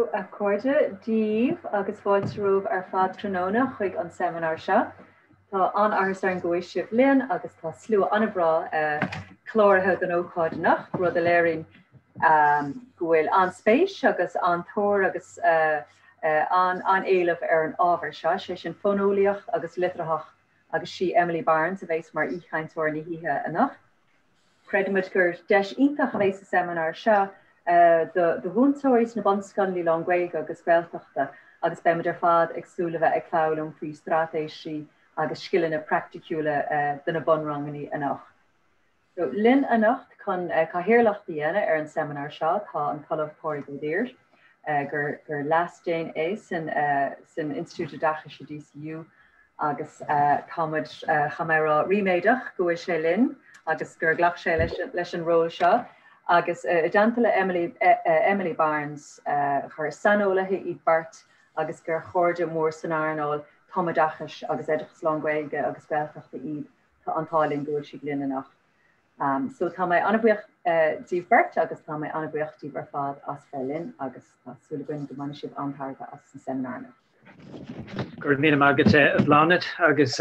So, a chairde, Dia daoibh agus fáilte romhaibh ar fad tráthnóna chuig an seimineár seo. Tá an-áthas orainn go bhfuil sibh linn agus tá slua an-bhreá cláraithe don ócáid anocht, rud a léiríonn go bhfuil an-spéis agus an-tóir agus an-éileamh ar an ábhar seo, sé sin fóineolaíocht agus litearthacht agus sí Emily Barnes a bheas mar aoichainteoir na hoíche anocht. Creidimid gur deis iontach a bheidh sa seimineár seo do mhúinteoirí sna bunscoileanna lán-Ghaeilge agus Gaeltachta agus beimid ar fad ag súil le bheith ag foghlaim faoi straitéisí agus scileanna praiticiúla do na bunranganna anocht. So, linn anocht chun cathaoirleacht a dhéanamh ar an seimineár seo tá an tOllamh Pádraig Ó Duibhir, gur Leas-Déan é san Institiúid Oideachais i DCU agus tá muid, chaithfidh mé a rá, ríméadach go bhfuil sé linn agus gur ghlac sé leis an ról seo. Agus i dteannta le Emily, Emily Barnes, gur saineolaithe iad beirt agus gur chairde mór san earnáil tumoideachais agus oideachas lán-Ghaeilge agus Gaeltachta iad, tá an t-ádh linn go bhfuil siad linn anocht. So tá mé an-bhuíoch díbh beirt agus tá mé an-bhuíoch díbh ar fad as bheith linn agus tá súil againn go mbainfidh sibh an-tairbhe as an seimineár anocht. Go raibh míle maith agat a Bhláthnaid agus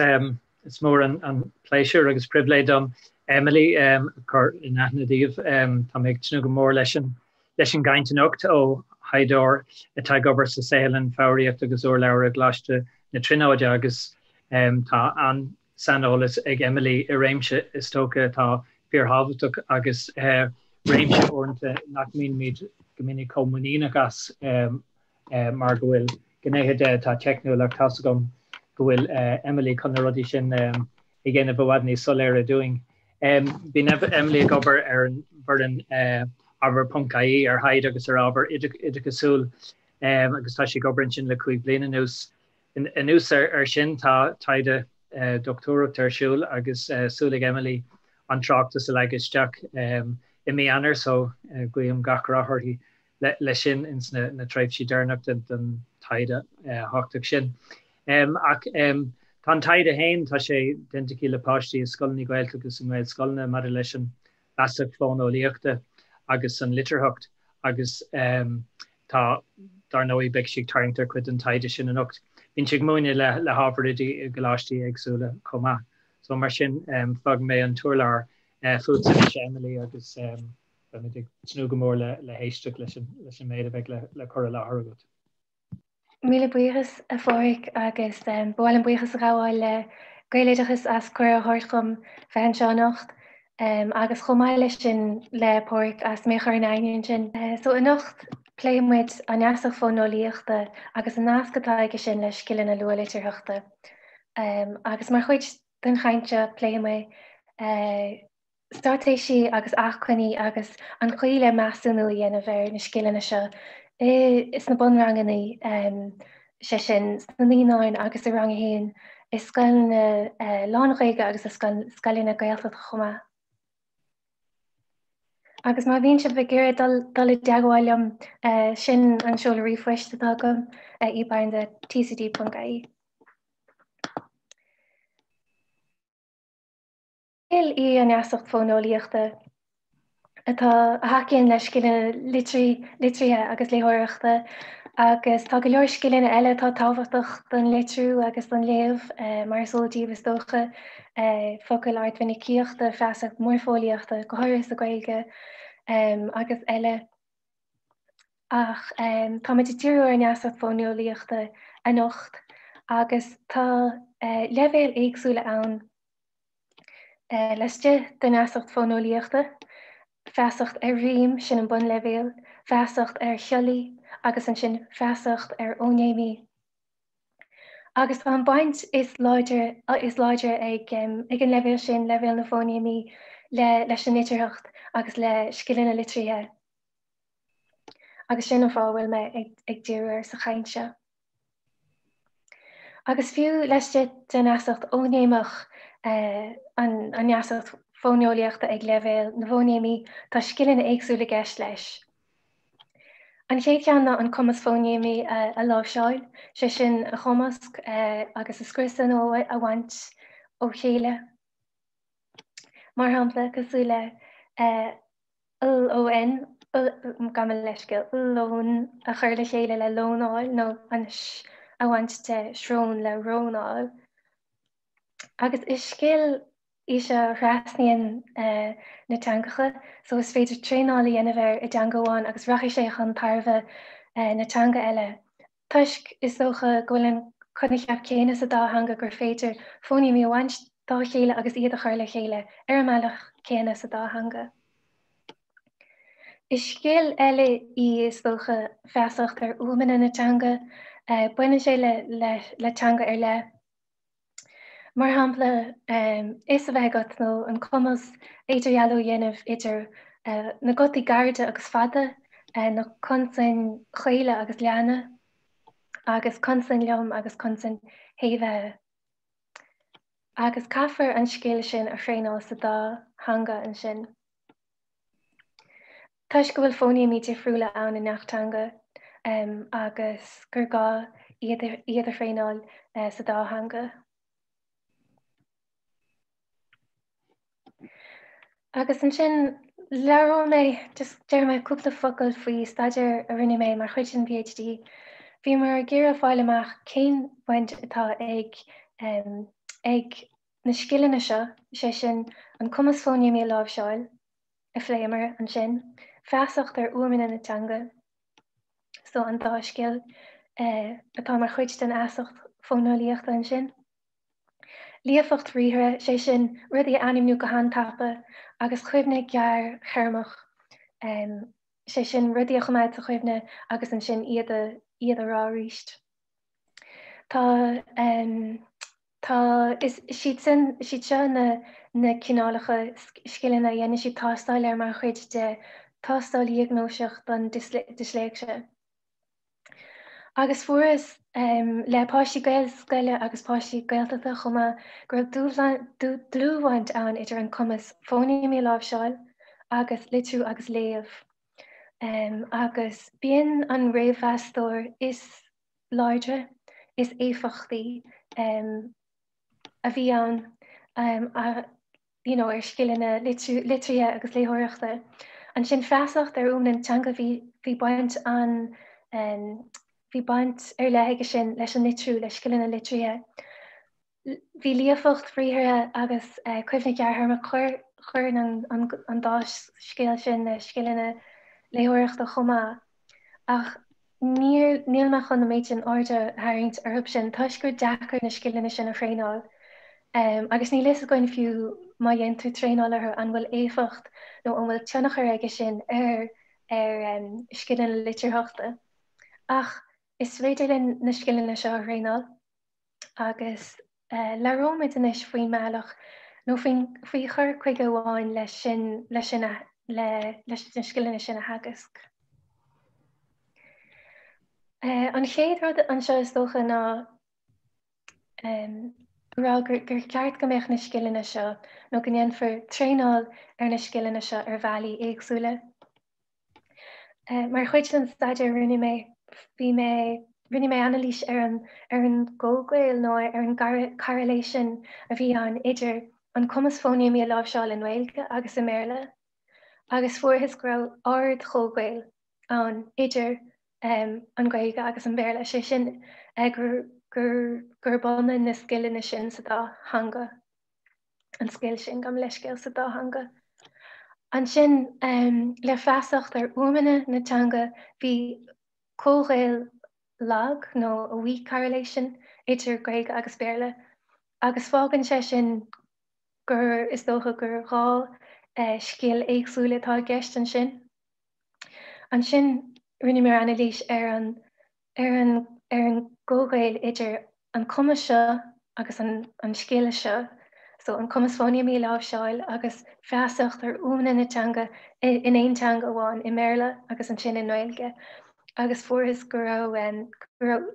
is mór an pléisiúr agus pribhléid dom Emily a chur in aithne daoibh. Tá mé ag tnúth go mór leis an leis an gcaint anocht ó thaighdeoir atá ag obair sa Saotharlann Foghraíochta agus Urlabhra i gColáiste na Tríonóide agus tá an saineolas ag Emily i réimse is dócha atá fíorthábhachtach agus réimse uaireanta nach mbímid go minic chomh muiníneach as mar go bhfuil gnéithe de atá teicniúil ach tá's agam go bhfuil Emily chun na rudaí sin a dhéanamh i bhfad níos soiléire dúinn. Bíonn Emily ag obair ar an bhfoireann abair.ie ar thaighde agus ar ábhar oideachasúil agus tá sí ag obair ansin le 5 bliana anuas. Anuas air sin, tá taighde dochtúireachta ar siúl agus súil ag Emily an tráchtas a leagadh isteach i mí Eanáir so guím gach rath uirthi leis sin ins na tréimhsí deireanach den taighde thábhachtach sin. Ach tá an taighde féin, tá sé déanta aici le páistí i scoileanna Gaeltachta agus i nGaelscoileanna maidir leis an bhfeasacht fóineolaíochta agus an litearthacht agus tá, dar ndóigh, beidh sí ag tarraingt ar chuid den taighde sin anocht. Bíonn sí ag múineadh le le hábhar oidí i gcoláistí éagsúla chomh maith. So mar sin, fágfaidh mé an t-urlár fútsa anois, Emily, agus beimid ag tnúth go mór le le héisteacht leis an leis an méid a bheidh le le cur i láthair agat. Míle buíochas, a Pháraic, agus ba mhaith liom buíochas a ghabháil le Gaeloideachas as cuireadh a thabhairt dhom bheith anseo anocht, agus chomh maith leis sin le Páraic as mé a chur in aithne ansin. So anocht pléifidh muid an fheasacht fóineolaíochta agus an nasc atá aige sin le scileanna luathlitearthachta. Agus mar chuid den chaint seo pléifidh mé straitéisí agus acmhainní agus an chaoi le measúnú a dhéanamh ar na scileanna seo sna bunranganna, sé sin, sna naíonáin agus i rang a haon, i scoileanna lán-Ghaeilge agus i scoileanna Gaeltachta chomh maith. Agus má bhíonn sibh ag iarraidh dul i dteagmháil liom, sin an seoladh ríomhphoist atá agam, ebarnes@tcd.ie. Scil í an fheasacht fóineolaíochta atá a thacaíonn le scileanna litrithe agus léitheoireachta agus tá go leor scileanna eile atá tábhachtach don litriú agus don léamh, mar is eol daoibh is dócha, focail ardmhinicíochta, feasacht moirfeolaíochta, go háirithe sa Ghaeilge, agus eile. Ach táimid ag díriú ar an fheasacht fóineolaíochta anocht agus tá leibhéil éagsúla ann. Laistigh den fheasacht fóineolaíochta, feasacht ar rím, sin an bunleibhéal, feasacht ar shiollaí agus ansin feasacht ar fhóinéimí. Agus tá an baint is láidre is láidre ag ag an leibhéal sin, leibhéal na bhfóinéimí, le leis an litearthacht agus le scileanna litrithe. Agus sin an fáth a bhfuil mé ag ag díriú air sa chaint seo. Agus fiú laistigh den fheasacht fhóinéimeach, an fheasacht fóineolaíochta ag leibhéal na bhfóinéimí, tá scileanna éagsúla i gceist leis. An chéad cheann ná an cumas fóinéimí a láimhseáil, sé sin a chumasc agus a scriosadh nó a bhaint ó chéile. Mar shampla, cosúil le LON. Gabh mo leithscéal, lón a chur le chéile le lónáil nó an sh a bhaint de srón le rónáil. Agus is scil í seo a thrasnaíonn na teangacha so is féidir traenáil a dhéanamh air i dteanga amháin agus rachaidh sé chun tairbhe na teanga eile. Toisc, is dócha, go bhfuil an coincheap céanna sa dá theanga gur féidir fóinéimí a bhaint dá chéile agus iad a chur le chéile ar an mbealach céanna sa dá theanga. Is scil eile í, is dócha, feasacht ar fhuaimeanna na teanga. Baineann sé le teanga ar leith. Mar shampla, fhios a bheith agat nó an cumas idirdhealú a dhéanamh idir na gutaí gairide agus fada, na consain chaola agus leathana, agus consain lom agus consain shéimhithe. Agus caithfear an scil sin a thraenáil sa dá theanga ansin. Toisc go bhfuil fóinéimí difriúla ann i ngach teanga agus gur gá iad a thraenáil sa dá theanga. Agus ansin labhróidh mé, just déarfaidh mé cúpla focal faoi staidéar a rinne mé mar chuid den PhD. Bhíomar ag iarraidh fáil amach cén bhaint atá ag ag na scileanna seo, sé sin an cumas fóinéimí a láimhseáil, a phléamar ansin, feasacht ar fhuaimeanna na teanga, so an dá scil atá mar chuid den fheasacht fóineolaíochta ansin. Líofacht bhriathartha, sé sin, rudaí a ainmniú go han-tapa, agus cuimhne ghearrthéarmach, sé sin, rudaí a choimeád sa chuimhne agus ansin iad a iad a rá arís. Tá. Tá, is iad sin, is iad seo na na cineálacha scileanna a dhéanann siad tástáil air mar chuid de tástáil dhiagnóiseach don disléicse. Agus fuarthas le páistí Gaelscoile agus páistí Gaeltachta chomh maith go raibh dlúthbhaint ann idir an cumas fóinéimí a láimhseáil agus litriú agus léamh. Agus b'in an réamh-mheastóir is láidre, is éifeachtaí a bhí ann you know ar scileanna litrithe agus léitheoireachta. Ansin feasacht ar fhuaimeanna na teanga, bhí bhí baint an bhí baint ar leith aige sin leis an litriú, le scileanna litrithe. Bhí líofacht bhriathartha agus cuimhne ghearrthéarmach, chuir an dá scil sin le scileanna léitheoireachta chomh maith, ach níl mé chun an méid sin airde a tharraingt orthu sin toisc gur deacair na scileanna sin a thraenáil agus níl fhios againn fiú má dhéantar traenáil orthu an bhfuil éifeacht nó an bhfuil tionchar aige sin ar ar scileanna litearthachta. Ach is féidir linn na scileanna seo a thraenáil. Agus labhróimid anois faoin mbealach, nó faoin, faoi chur chuige amháin leis sin, leis sin a, le, leis na scileanna sin a theagasc. An chéad rud anseo is dócha ná rá gur, gur cheart go mbeadh na scileanna seo, nó go ndéanfar traenáil ar na scileanna seo ar bhealaí éagsúla. Mar chuid den staidéar a rinne mé, bhí mé, rinne mé anailís ar an, ar an gcomhghaol nó ar an correlation a bhí ann idir an cumas fóinéimí a láimhseáil i nGaeilge agus i mBéarla agus fuarthas go raibh ard-chomhghaol ann idir an Ghaeilge agus an Béarla, sé sin gur, gur, gurb ionann na scileanna sin sa dá theanga. an scil sin, gabh mo leithscéal, sa dá theanga. Ansin, le feasacht ar fhuaimeanna na teanga, bhí comhghaol lag nó a weak correlation idir Gaeilge agus Béarla agus fágann sé sin gur, is dócha, gur 2 scil éagsúla atá i gceist ansin. Ansin, rinneamar anailís ar an ar an ar an gcomhghaol idir an cumas seo agus an an scil seo, so an cumas fóinéimí a láimhseáil agus feasacht ar fhuaimeanna na teanga in aon teanga amháin, i mBéarla agus ansin i nGaeilge, agus fuarthas go raibh go raibh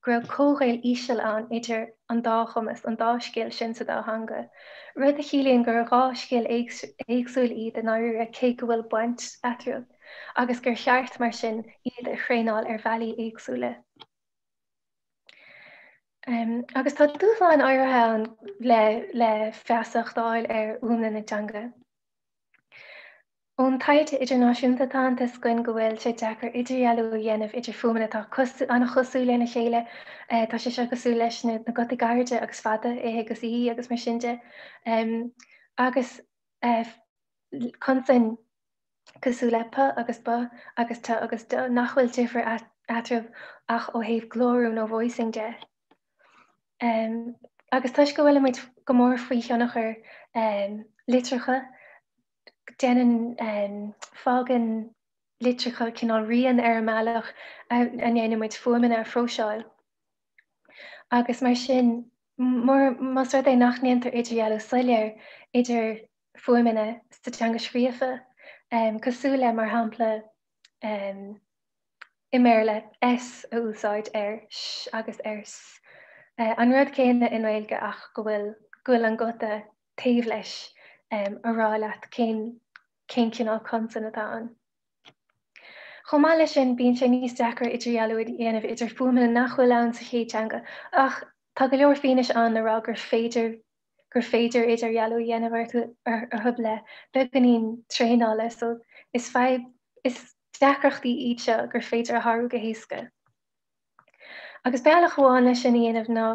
go raibh comhghaol íseal ann idir an dá chumas, an dá scil sin sa dá theanga, rud a chiallaíonn gur 2 scil éagsúil iad i ndáiríre cé go bhfuil baint eatarthu, agus gur cheart, mar sin, iad a thraenáil ar bhealaí éagsúla. Agus tá dúshláin áirithe ann le le feasacht a fháil ar fhuaimne na teanga. Ón taighde idirnáisiúnta atá ann, tá 'fhios againn go bhfuil sé deacair idirdhealú a dhéanamh idir fuaimeanna atá an-chosúil lena chéile. Tá sé seo cosúil leis na gutaí gairide agus fada, i agus í agus mar sin de. Agus consain cosúil le p agus b agus t agus d nach bhfuil difear eatarthu ach ó thaobh glórú nó voicing de. Agus toisc go bhfuilimid go mór faoi thionchar litreacha, déanann, fágann litreacha cineál rian ar an mbealach a ndéanann muid fuaimeanna a phróiseáil. Agus mar sin, más rud é nach ndéantar idirdhealú soiléir idir fuaimeanna sa teanga scríofa, cosúil le, mar shampla, i mBéarla, S a úsáid ar sh agus ar s. An rud céanna i nGaeilge ach go bhfuil go bhfuil an guta taobh leis a rá leat cén cén cineál consan atá ann. Chomh maith leis sin, bíonn sé níos deacra idirdhealú a dhéanamh idir fuaimeanna nach bhfuil ann sa chéad teanga, ach tá go leor fianaise ann le rá gur féidir gur féidir idirdhealú a dhéanamh orthu le beagáinín traenála, so is fadhb, is deacrachtaí iad seo gur féidir a shárú go héasca. Agus bealach amháin leis sin a dhéanamh ná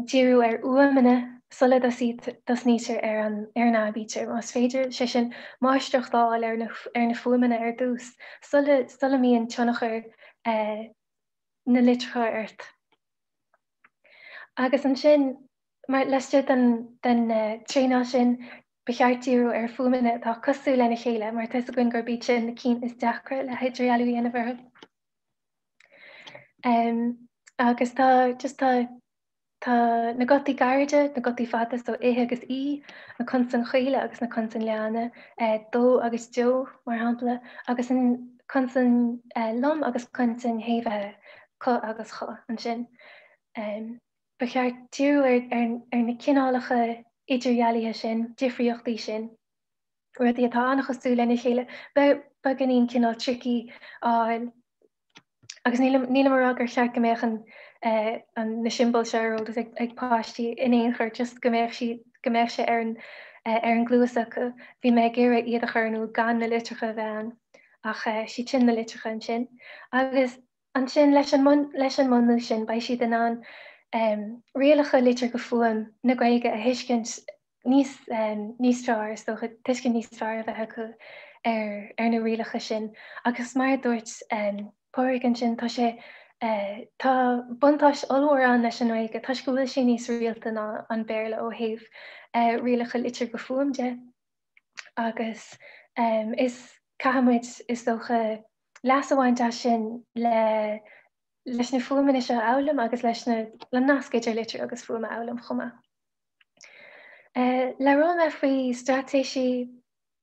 díriú ar fhuaimeanna sula dtosnaítear ar an ar an aibítir, más féidir, sé sin, máistreacht a fháil ar na ar na fuaimeanna ar dtús sula sula mbíonn tionchar na litreacha ort. Agus ansin, mar laistigh den den traenáil sin, ba cheart díriú ar fuaimeanna atá cosúil lena chéile, mar tá 'fhios againn gurb iad sin na cinn is deacra le hidirdhealú a dhéanamh orthu. Agus tá just tá tá na gutaí gairide, na gutaí fada, so i agus í, na consain chaola agus na consain leathana, dó agus deo, mar shampla, agus an consan lom agus consain shéimhithe, co agus cho, ansin. Ba cheart díriú ar ar na cineálacha idirdhealaithe sin, difríochtaí sin. rudaí atá an-chosúil lena chéile, beagáinín cineál tricky a fháil. Agus nílim nílim a rá gur cheart go mbeadh an an na siombail seo ar eolas ag ag páistí in aon chor, just go mbeadh sí go mbeadh sé ar an ar an gcluas acu. Bhí mé ag iarraidh iad a chur in iúl gan na litreacha a bheith ann, ach siad sin na litreacha ansin. Agus ansin leis an leis an mbunús sin beidh siad in ann rialacha litir go fuaim na Gaeilge a thuiscint níos níos fearr, is dócha, tuiscint níos fearr a bheith acu ar ar na rialacha sin. Agus mar a dúirt Pádraig ansin, tá sé tá buntáiste ollmhór ann leis an nGaeilge toisc go bhfuil sé níos rialta ná an Béarla ó thaobh rialacha litir go fuaim de. Agus is caithfidh muid, is dócha, leas a bhaint as sin le leis na fuaimeanna seo a fhoghlaim agus leis na le nasc idir litriú agus fuaim a fhoghlaim chomh maith. Labhróidh mé faoi straitéisí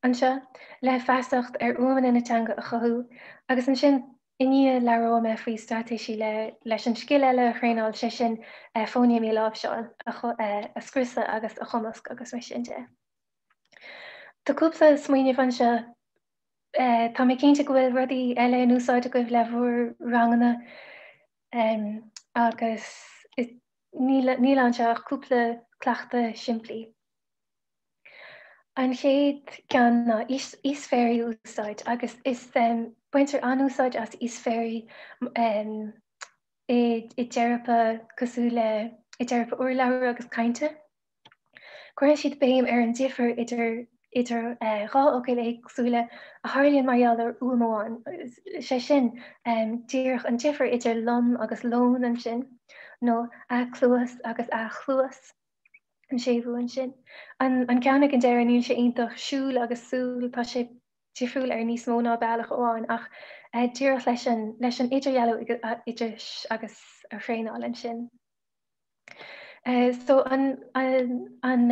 anseo le feasacht ar fhuaimeanna na teanga a chothú agus ansin i ndiaidh labhróidh mé faoi straitéisí le leis an scil eile a thraenáil, sé sin fóinéimí a láimhseáil, a scriosadh agus a chumasc agus mar sin de. Tá cúpla smaoineamh anseo. Tá mé cinnte go bhfuil rudaí eile in úsáid agaibh le bhur ranganna agus Níl níl anseo ach cúpla cleachtadh simplí. An chéad ceann ná íosphéirí a úsáid agus is baintear an-úsáid as íosphéirí i dteiripe cosúil le i dteiripe urlabhra agus cainte. Cuireann siad béim ar an difear idir idir dhá fhocal éagsúla a tharlaíonn mar gheall ar fhuaim amháin, sé sin, díreach an difear idir lom agus lón ansin, nó a cluas agus a chluas, an séimhiú ansin. An ceann ag an deireadh, níl sé iontach, siúl agus súil, tá sé difriúil ar níos mó ná bealach amháin, ach díreach leis an leis an idirdhealú idir sh agus s a thraenáil ansin. So an an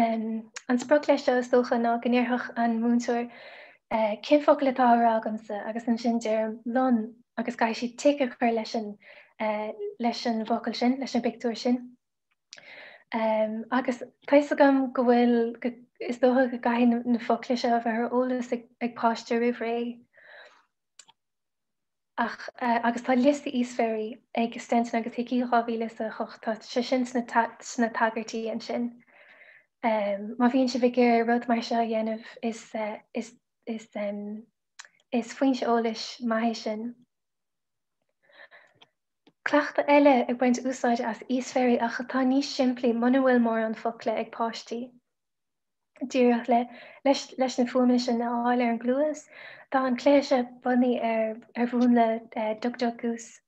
an sprioc leis seo is dócha ná go ndéarfadh an múinteoir cén focal atá á rá agamsa agus ansin deirim lon agus caithfidh siad tic a chur leis an leis an bhfocal sin, leis an bpictiúr sin. Agus tá fhios agam go bhfuil is dócha go gcaithfidh na focla seo a bheith ar eolas ag páiste roimh ré. Ach, agus tá liosta íosphéirí ag Stenson agus Hickey 2008, tá sé sin sna tagairtí ansin. Má bhíonn sibh ag iarraidh rud mar seo a dhéanamh, is is is foinse eolais maith é sin. Cleachtadh eile ag baint úsáid as íospéirí ach atá níos simplí muna bhfuil mórán focla ag páistí. Díreach le leis leis na fuaimeanna sin a fháil ar an gcluas, tá an cluiche seo bunaithe ar ar mhúnla Duck Duck Goose.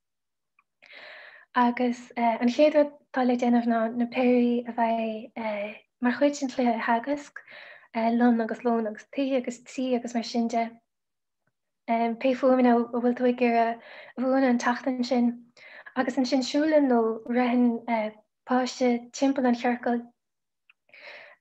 Agus an chéad rud atá le déanamh ná na péirí a bheidh mar chuid den chluiche a theagasc, lon agus lón agus tuí agus tí agus mar sin de. pé fuaimeanna a bhfuil tú ag iarraidh a mhúineadh an tseachtain sin. Agus ansin siúlann nó ritheann páiste timpeall an chiorcail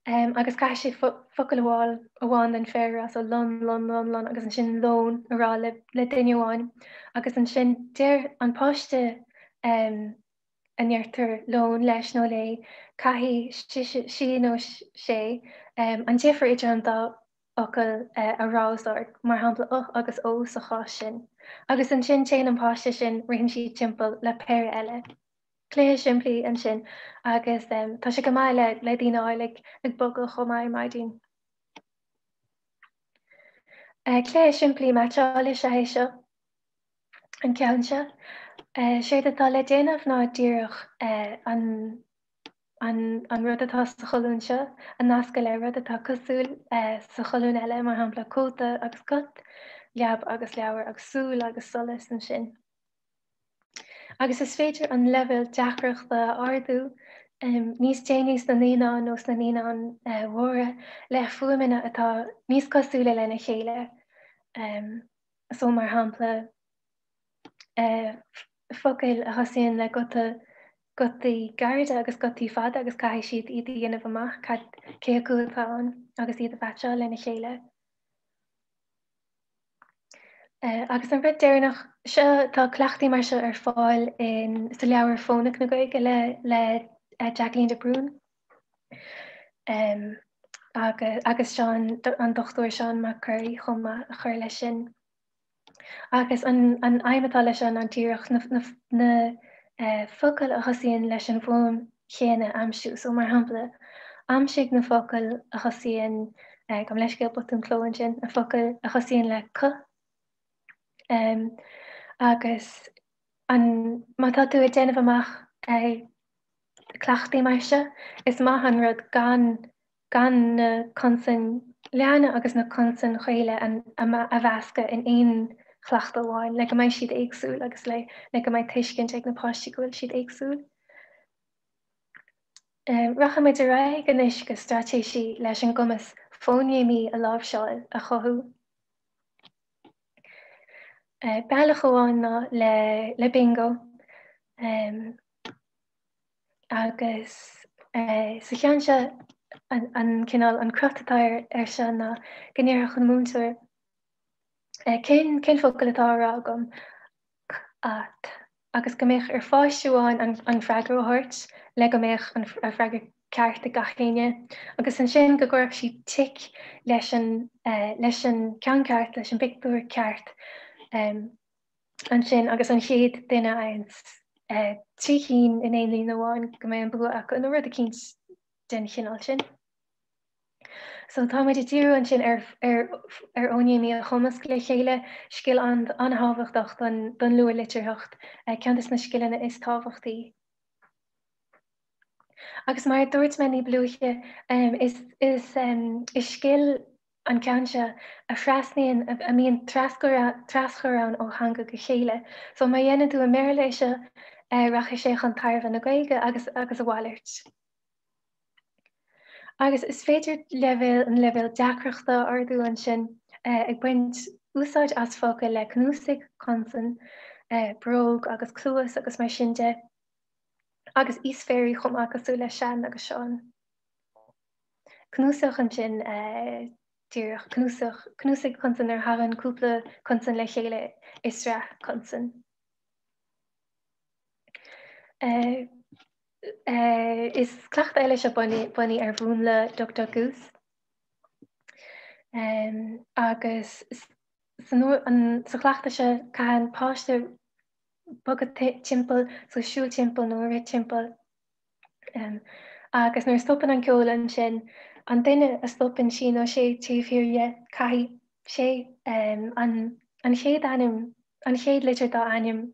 agus caithfidh sé focal amháin amháin den phéire a rá, so lon, lon, lon, lon agus ansin lón a rá le le duine amháin. Agus ansin deir an páiste a ndeirtear lón leis nó léi, caithfidh sise, sí nó sé an difear idir an dá fhocal a rá os ard, mar shampla uh agus ó sa chás sin. Agus ansin téann an páiste sin, ritheann siad timpeall le péire eile. Cluiche simplí ansin agus tá sé go maith le le daoine a fháil ag ag bogadh chomh maith ar maidin. Cluiche simplí meaitseála is ea é seo, an ceann seo. Séard atá le déanamh ná díreach an an rud atá sa cholún seo a nascadh le rud atá cosúil sa cholún eile, mar shampla cóta agus cut, leaba agus leabhar agus súil agus solas ansin. Agus is féidir an leibhéal deacrachta a ardú níos déanaí sna naíonáin nó sna naíonáin mhóra le fuaimeanna atá níos cosúla lena chéile. So mar shampla, focail a thosaíonn le guta, gutaí gairide agus gutaí fada agus caithfidh siad iad a dhéanamh amach cad, cé acu atá ann agus iad a mheaitseáil lena chéile. Agus an rud deireanach seo, tá cleachtaí mar seo ar fáil in, sa leabhar Fónaic na Gaeilge le, le Jacqueline de Brún agus, agus Seán, an Dr Seán Mac Corraidh chomh maith a chur leis sin. Agus an aidhm atá leis seo ná díreach na focail a thosaíonn leis an bhfuaim chéanna a aimsiú. So, mar shampla, aimsigh na focail a thosaíonn, gabh mo leithscéal, botún cló ansin, na focail a thosaíonn le C. Agus an, má tá tú ag déanamh amach cleachtaí mar seo, is maith an rud gan gan na consain leathana agus na consain chaola a mheascadh in aon chleachtadh amháin le go mbeidh siad éagsúil agus le le go mbeidh tuiscint ag na páistí go bhfuil siad éagsúil. Rachaidh muid ar aghaidh anois go straitéisí leis an gcumas fóinéimí a láimhseáil a chothú. Bealach amháin ná le le bingo. Agus sa cheann seo, an cineál, an crot atá air seo ná go ndéarfadh an múinteoir, cén, cén focal atá á rá agam? C, A, T. Agus go mbeadh ar pháiste amháin an freagra a thabhairt le go mbeadh an freagra ceart ag gach éinne. Agus ansin go gcuirfeadh siad tic leis an, leis an ceann ceart, leis an bpictiúr ceart. ansin agus an chéad duine a fhaigheanns 3 chinn in aon líne amháin go mbeidh an bua acu nó rud eicínt den chineál sin. So tá muid ag díriú ansin ar ar ar fhóinéimí a chumasc le chéile, scil an-tábhachtach don don luathlitearthacht, ceann de na scileanna is tábhachtaí. Agus mar a dúirt mé ní ba luaithe, is is is scil an ceann seo a thrasnaíonn, a mbíonn traschur ann ó theanga go chéile. So má dhéanann tú i mBéarla é seo, rachaidh sé chun tairbhe na Gaeilge agus agus a mhalairt. Agus is féidir leibhéal an leibhéal deacrachta a ardú ansin ag baint úsáid as focail le cnuasaigh consan, bróg agus cluas agus mar sin de, agus íospéirí chomh maith cosúil le Sean agus Seán. Cnuasach ansin, díreach, cnuasach, cnuasaigh consan nuair a thagann cúpla consan le chéile i sraith consan. Is cleachtadh eile seo bunaithe ar mhúnla Duck Duck Goose. Agus sa chleachtadh seo caithfidh an páiste bogadh timpeall, so siúl timpeall nó rith timpeall Agus nuair a stopann an ceol ansin, an duine a stopann sí nó sé taobh thiar dhe, caithfidh. Sé an an chéad ainm, an chéad litir dá ainm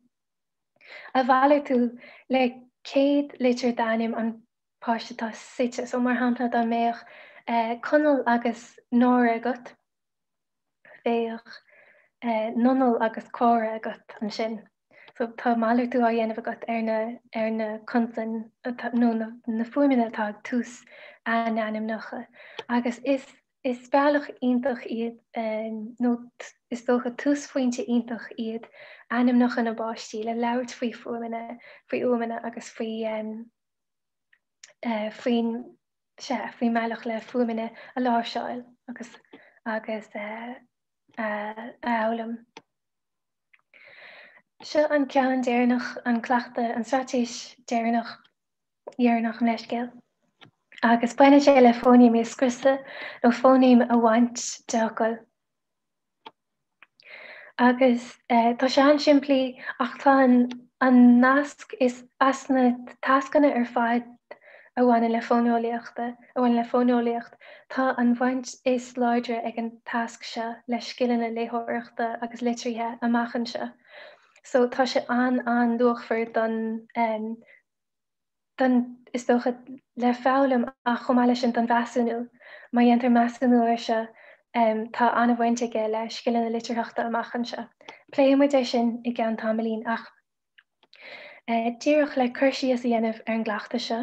a mhalartú le céad litir d'ainm an páiste atá suite. So mar shampla dá mbeadh Conall agus Nóra agat, bheadh Nonall agus Córa agat ansin. So tá malartú á dhéanamh agat ar na ar na consain nó na na fuaimeanna atá ag tús a n-ainmneacha. Agus is Is bealach iontach iad, nó is dócha túsphointe iontach iad ainmneacha na bpáistí le labhairt faoi fuaimeanna, faoi fhuaimeanna agus faoi faoin, sea, faoin mbealach le fuaimeanna a láimhseáil agus agus a fhoghlaim. Seo an ceann deireanach, an cleachtadh, an straitéis deireanach. dheireanach an leithscéal. Agus baineann sé le fóinéimí a scriosadh nó fóinéim a bhaint de fhocal. Agus tá sé an-simplí ach tá an nasc is as na tascanna ar fad a bhaineann le fóineolaíochta, a bhaineann le fóineolaíocht, tá an bhaint is láidre ag an tasc seo le scileanna léitheoireachta agus litrithe amach anseo. So tá sé an-an-luachmhar don don, is dócha, le foghlaim ach chomh maith leis sin don mheasúnú. Má dhéantar measúnú air seo tá an-bhaint aige le scileanna litearthachta amach anseo. Pléifidh muid é sin i gceann tamaillín ach díreach le cur síos a dhéanamh ar an gcleachtadh seo.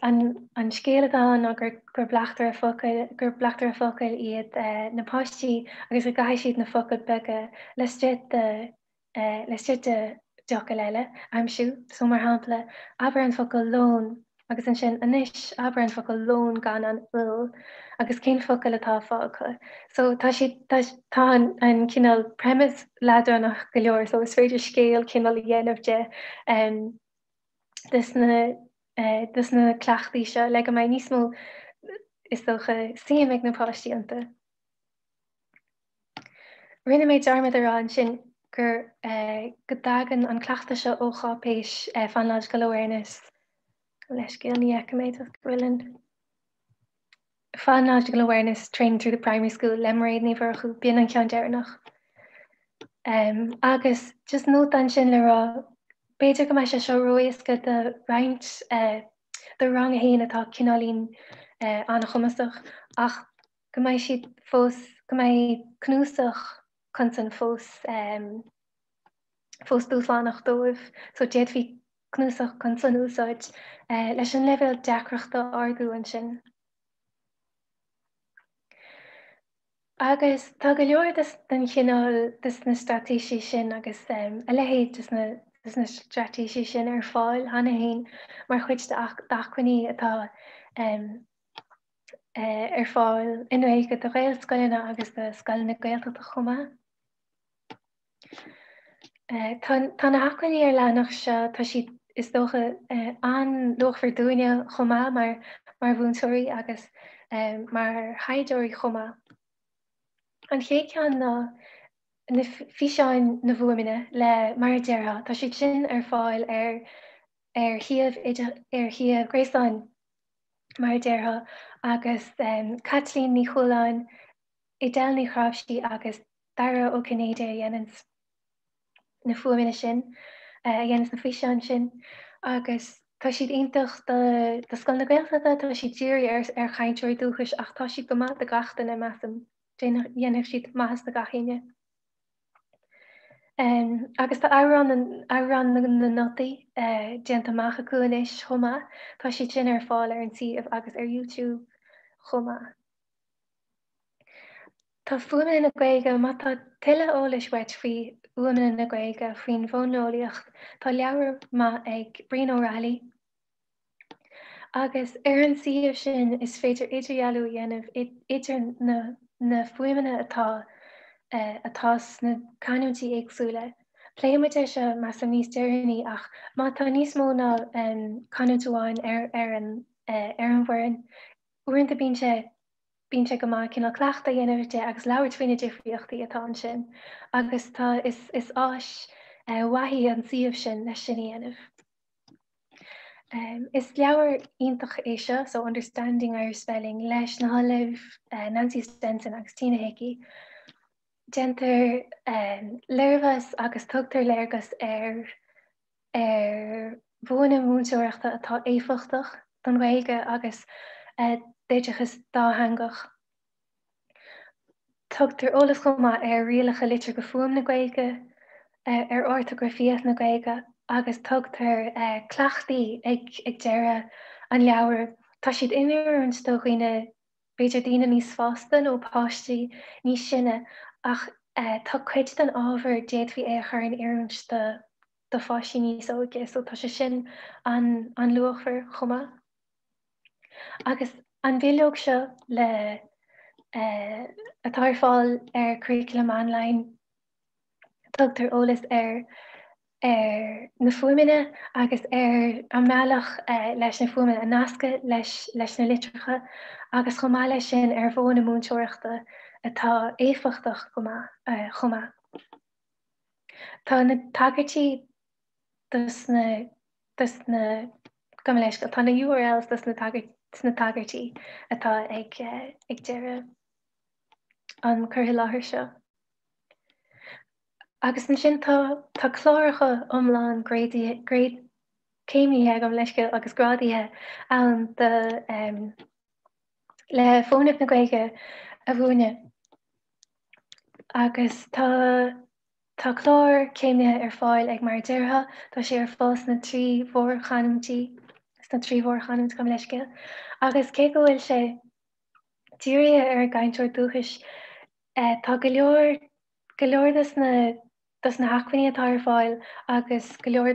An scéal atá ann ná gur gur bleachtaire focail gur bleachtaire focail iad na páistí agus go gcaithfidh siad na focail beaga laistigh de laistigh de d'fhocail eile a aimsiú. So mar shampla, abair an focal lón agus ansin anois abair an focal lón gan an l agus cén focal atá fágtha. So tá siad tá tá an an cineál premise leadránach go leor so is féidir scéal cineál a dhéanamh de um, des na uh, des na cleachtaí seo le go mbeidh níos mó is dócha suim ag na páistí iontu. Rinne mé dearmad a rá ansin gur go dtagann an cleachtadh seo ó cháipéis Phonological Awareness, leithscéal, ní fheicim é toisc go bhfuil an Phonological Awareness Training Through the Primary School le Mairéad Ní Mhurchú, b'in an ceann deireanach. Agus just nóta ansin le rá, b'fhéidir go mbeidh sé seo ró-éasca do roinnt do rang a haon atá cineáilín an-chumasach ach go mbeidh siad fós, go mbeidh cnuasach consan fós fós dúshlánach dóibh. So d'fhéadfaí cnuasach consan a úsáid leis an leibhéal deacrachta a ardú ansin. Agus tá go leor den chineál des na straitéisí sin agus a leithéid des na des na straitéisí sin ar fáil cheana féin mar chuid d'acmhainní atá ar fáil i nGaeilge do Ghaelscoileanna agus do scoileanna Gaeltachta chomh maith. Tá na hacmhainní ar leathanach seo, tá siad is dócha an-luachmhar dúinne chomh maith mar mar mhúinteoirí agus mar thaighdeoirí chomh maith. An chéad cheann ná na físeáin na bhfuaimeanna le Mar a Déarfá, tá siad sin ar fáil ar ar shuíomh ar shuíomh gréasáin mar a déarfá, agus Caitlín Ní Chualáin, Edel Ní Chráimhsí agus Dara Ó Cinnéide a dhéananns na fuaimeanna sin, a dhéananns na físeáin sin agus tá siad iontach do do Scoil na Gaeltachta, tá siad dírithe ar ar chainteoirí dúchais ach tá siad go maith do gach duine, measaim. Dhéanfadh siad maitheas do gach éinne. Agus tá amhrán amhrán na notaí déanta amach acu anois chomh maith. Tá siad sin ar fáil ar an suíomh agus ar YouTube chomh maith. Tá fuaimeanna na Gaeilge, má tá tuilleadh eolais uait faoi fhuaimeanna na Gaeilge, faoin bhfóineolaíocht, tá leabhar maith ag Brian Ó Raghallaigh, Agus ar an suíomh sin is féidir idirdhealú a dhéanamh idir na na fuaimeanna atá atá sna canúintí éagsúla. Pléifidh muid é seo measaim níos deireanaí ach má tá níos mó ná canúint amháin ar ar an ar an bhfoireann, uaireanta bíonn sé bíonn sé go maith cineál cleachtadh a dhéanamh de agus labhairt faoi na difríochtaí atá ansin agus tá is is áis mhaith í an suíomh sin leis sin a dhéanamh. Is leabhar iontach é seo, so Understanding Irish Spelling, leis na hOllaimh Nancy Stenson agus Tina Hickey. Déantar léirmheas agus tugtar léargas ar ar mhodhanna múinteoireachta atá éifeachtach don Ghaeilge agus d'oideachas dátheangach. Tugtar eolas chomh maith ar rialacha litir go fuaim na Gaeilge, ar ortagrafaíocht na Gaeilge agus tugtar cleachtaí ag deireadh an leabhair. Tá siad in oiriúint do dhaoine, b'fhéidir daoine níos fásta nó páistí níos sine ach tá cuid den ábhar d'fhéadfaí é a chur in oiriúint do pháistí níos óige so tá sé sin an-luachmhar chomh maith. Agus an bhileog seo le atá ar fáil ar Curriculum Online, tugtar eolas ar ar na fuaimeanna agus ar an mbealach leis na fuaimeanna a nascadh leis leis na litreacha agus chomh maith leis sin ar mhodhanna múinteoireachta atá éifeachtach go maith chomh maith. Tá na tagairtí dos na dos na gabh mo leithscéal, tá na URLs dos na sna tagairtí atá ag ag deireadh an cur i láthair seo. Agus ansin tá tá cláracha iomlán gréadaithe gréad céimnithe gabh mo leithscéal agus grádaithe ann do um, le fónaic na Gaeilge a mhúineadh. Agus tá Tá clár céimnithe ar fáil ag Mar a Déarfá, tá sé ar fáil sna 3 mhórchanúintí, sna 3 mhórchanúint, gabh mo leithscéal, agus cé go bhfuil sé dírithe ar an gcainteoir dúchais, tá go leor, go leor dos na, dos na hacmhainní atá ar fáil agus go leor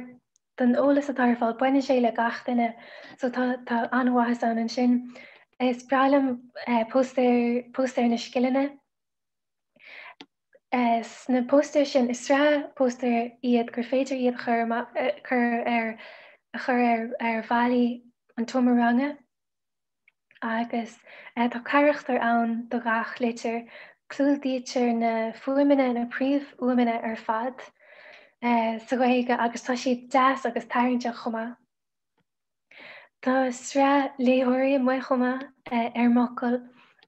den eolas atá ar fáil, baineann sé le gach duine, so tá, tá an-mhaitheas ann ansin. Is breá liom póstaer, póstaer na scileanna. Sna póstaeir sin, is sraith póstaer iad gur féidir iad a chur chur ar a chur ar ar bhallaí an tseomra ranga agus tá carachtar ann do gach litir. Clúdaítear na fuaimeanna, na príomhfhuaimeanna ar fad sa Ghaeilge agus tá siad deas agus tarraingteach chomh maith. Tá sraith léitheoirí amuigh chomh maith ar m'fhocal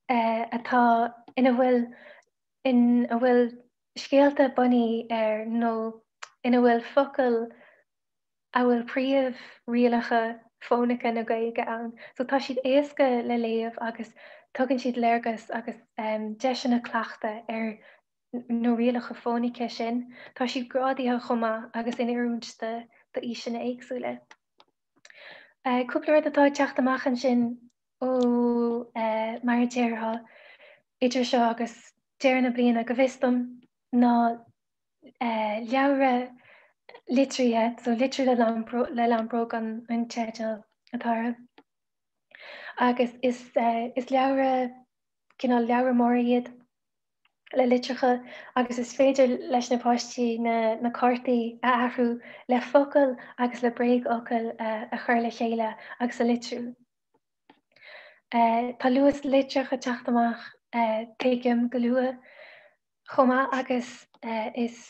atá ina bhfuil ina bhfuil scéalta bunaithe ar nó ina bhfuil focail a bhfuil príomhrialacha fónaice na Gaeilge ann. So tá siad éasca le léamh agus tugann siad léargas agus deiseanna cleachtaidh ar na rialacha fónaice sin. Tá siad grádaithe chomh maith agus in oiriúint d'aoiseanna éagsúla. Cúpla rud atá ag teacht amach ansin ó mar a déarfá idir seo agus deireadh na bliana go bhfios dom ná leabhra litrithe, so litriú le lampróc an teideal atá orthu. Agus is leabhra, cineál leabhra móra iad. le litreacha agus is féidir leis na páistí na cártaí a athrú le focail agus le bréagfhocail a chur le chéile agus a litriú. Tá luas litreach ag teacht amach tuigim go luath chomh maith agus is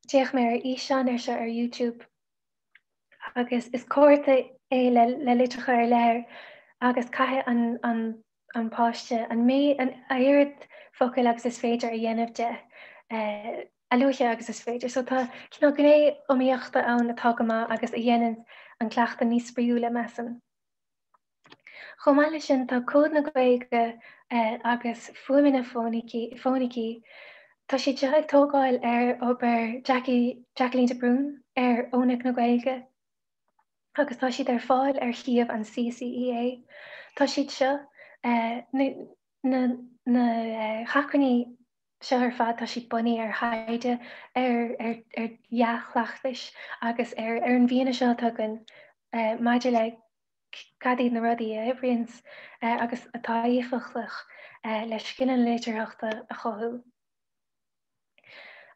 d'fhéach mé ar fhíseán ar seo ar YouTube agus is cárta é le litreacha ar leith air agus caithfidh an an páiste an méid, an oiread focail agus is féidir a dhéanamh de, a luaithe agus is féidir. So tá cineál gné iomaíochta ann atá go maith agus a dhéanann an cleachtadh níos spraíúla, measaim. Chomh maith leis sin, tá Cód na Gaeilge agus fuaimeanna fónaicí, tá siad seo ag tógáil ar obair Jackie, Jacqueline de Brún ar fhónaic na Gaeilge. agus tá siad ar fáil ar shuíomh an CCEA. Tá siad seo, na na hacmhainní seo ar fad, tá siad bunaithe ar thaighde, ar ar dhea-chleachtais agus ar ar an bhfianaise atá againn maidir le cad iad na rudaí a oibríonn agus atá éifeachtach le scileanna litearthachta a chothú.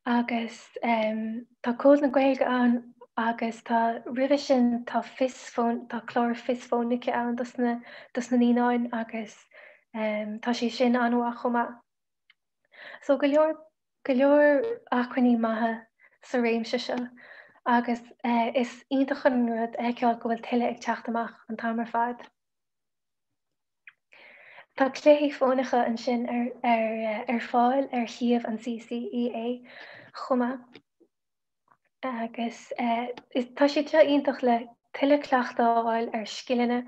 Agus tá Cód na Gaeilge ann agus tá, roimhe sin tá fios fón, tá clár fios fónaice ann dos na, dos na naíonáin agus tá sé sin an-mhaith chomh maith. So go leor, go leor acmhainní maithe sa réimse seo. Agus is iontach an rud a fheiceáil go bhfuil tuilleadh ag teacht amach an t-am ar fad. Tá cluichí fónacha ansin ar fáil ar shuíomh an CCEA chomh maith. Agus tá siad seo iontach le tuilleadh cleachtadh a fháil ar scileanna.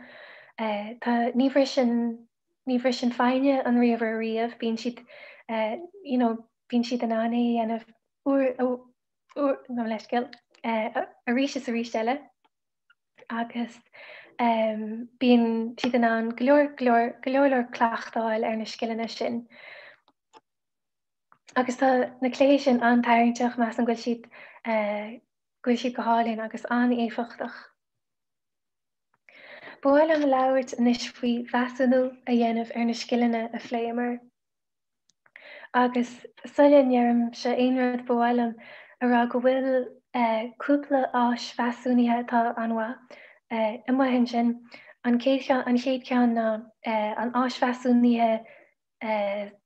Tá, ní bhriseann, ní bhriseann foighne an ríomhaire riamh, bíonn siad, you know, bíonn siad in ann é a dhéanamh uair, uair, gabh mo leithscéal, arís is arís eile agus bíonn siad in ann go leor, go leor, go leor leor cleachtadh a fháil ar na scileanna sin. Agus tá na cluichí sin an-tarraingteach, measaim go bhfuil siad, go bhfuil siad go hálainn agus an-éifeachtach. Ba mhaith liom labhairt anois faoi mheasúnú a dhéanamh ar na scileanna a phléamar. Agus sula ndeirimse aon rud ba mhaith liom a rá go bhfuil cúpla áis mheasúnaithe atá an-mhaith amuigh ansin. An chéad cheann, an chéad cheann ná an áis mheasúnaithe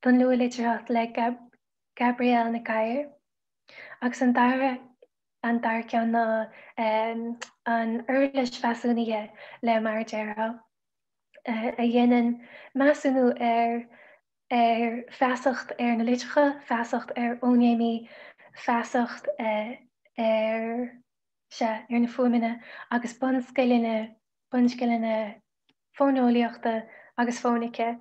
don luathlitearthacht le Gabrielle Nic Uidhir agus an dara an dara ceann ná an uirlis mheasúnaithe le Mar a Déarfá a dhéanann measúnú ar ar feasacht ar na litreacha, feasacht ar fhóinéimí, feasacht ar, sea, ar na fuaimeanna agus bunscileanna, bunscileanna fóineolaíochta agus fónaice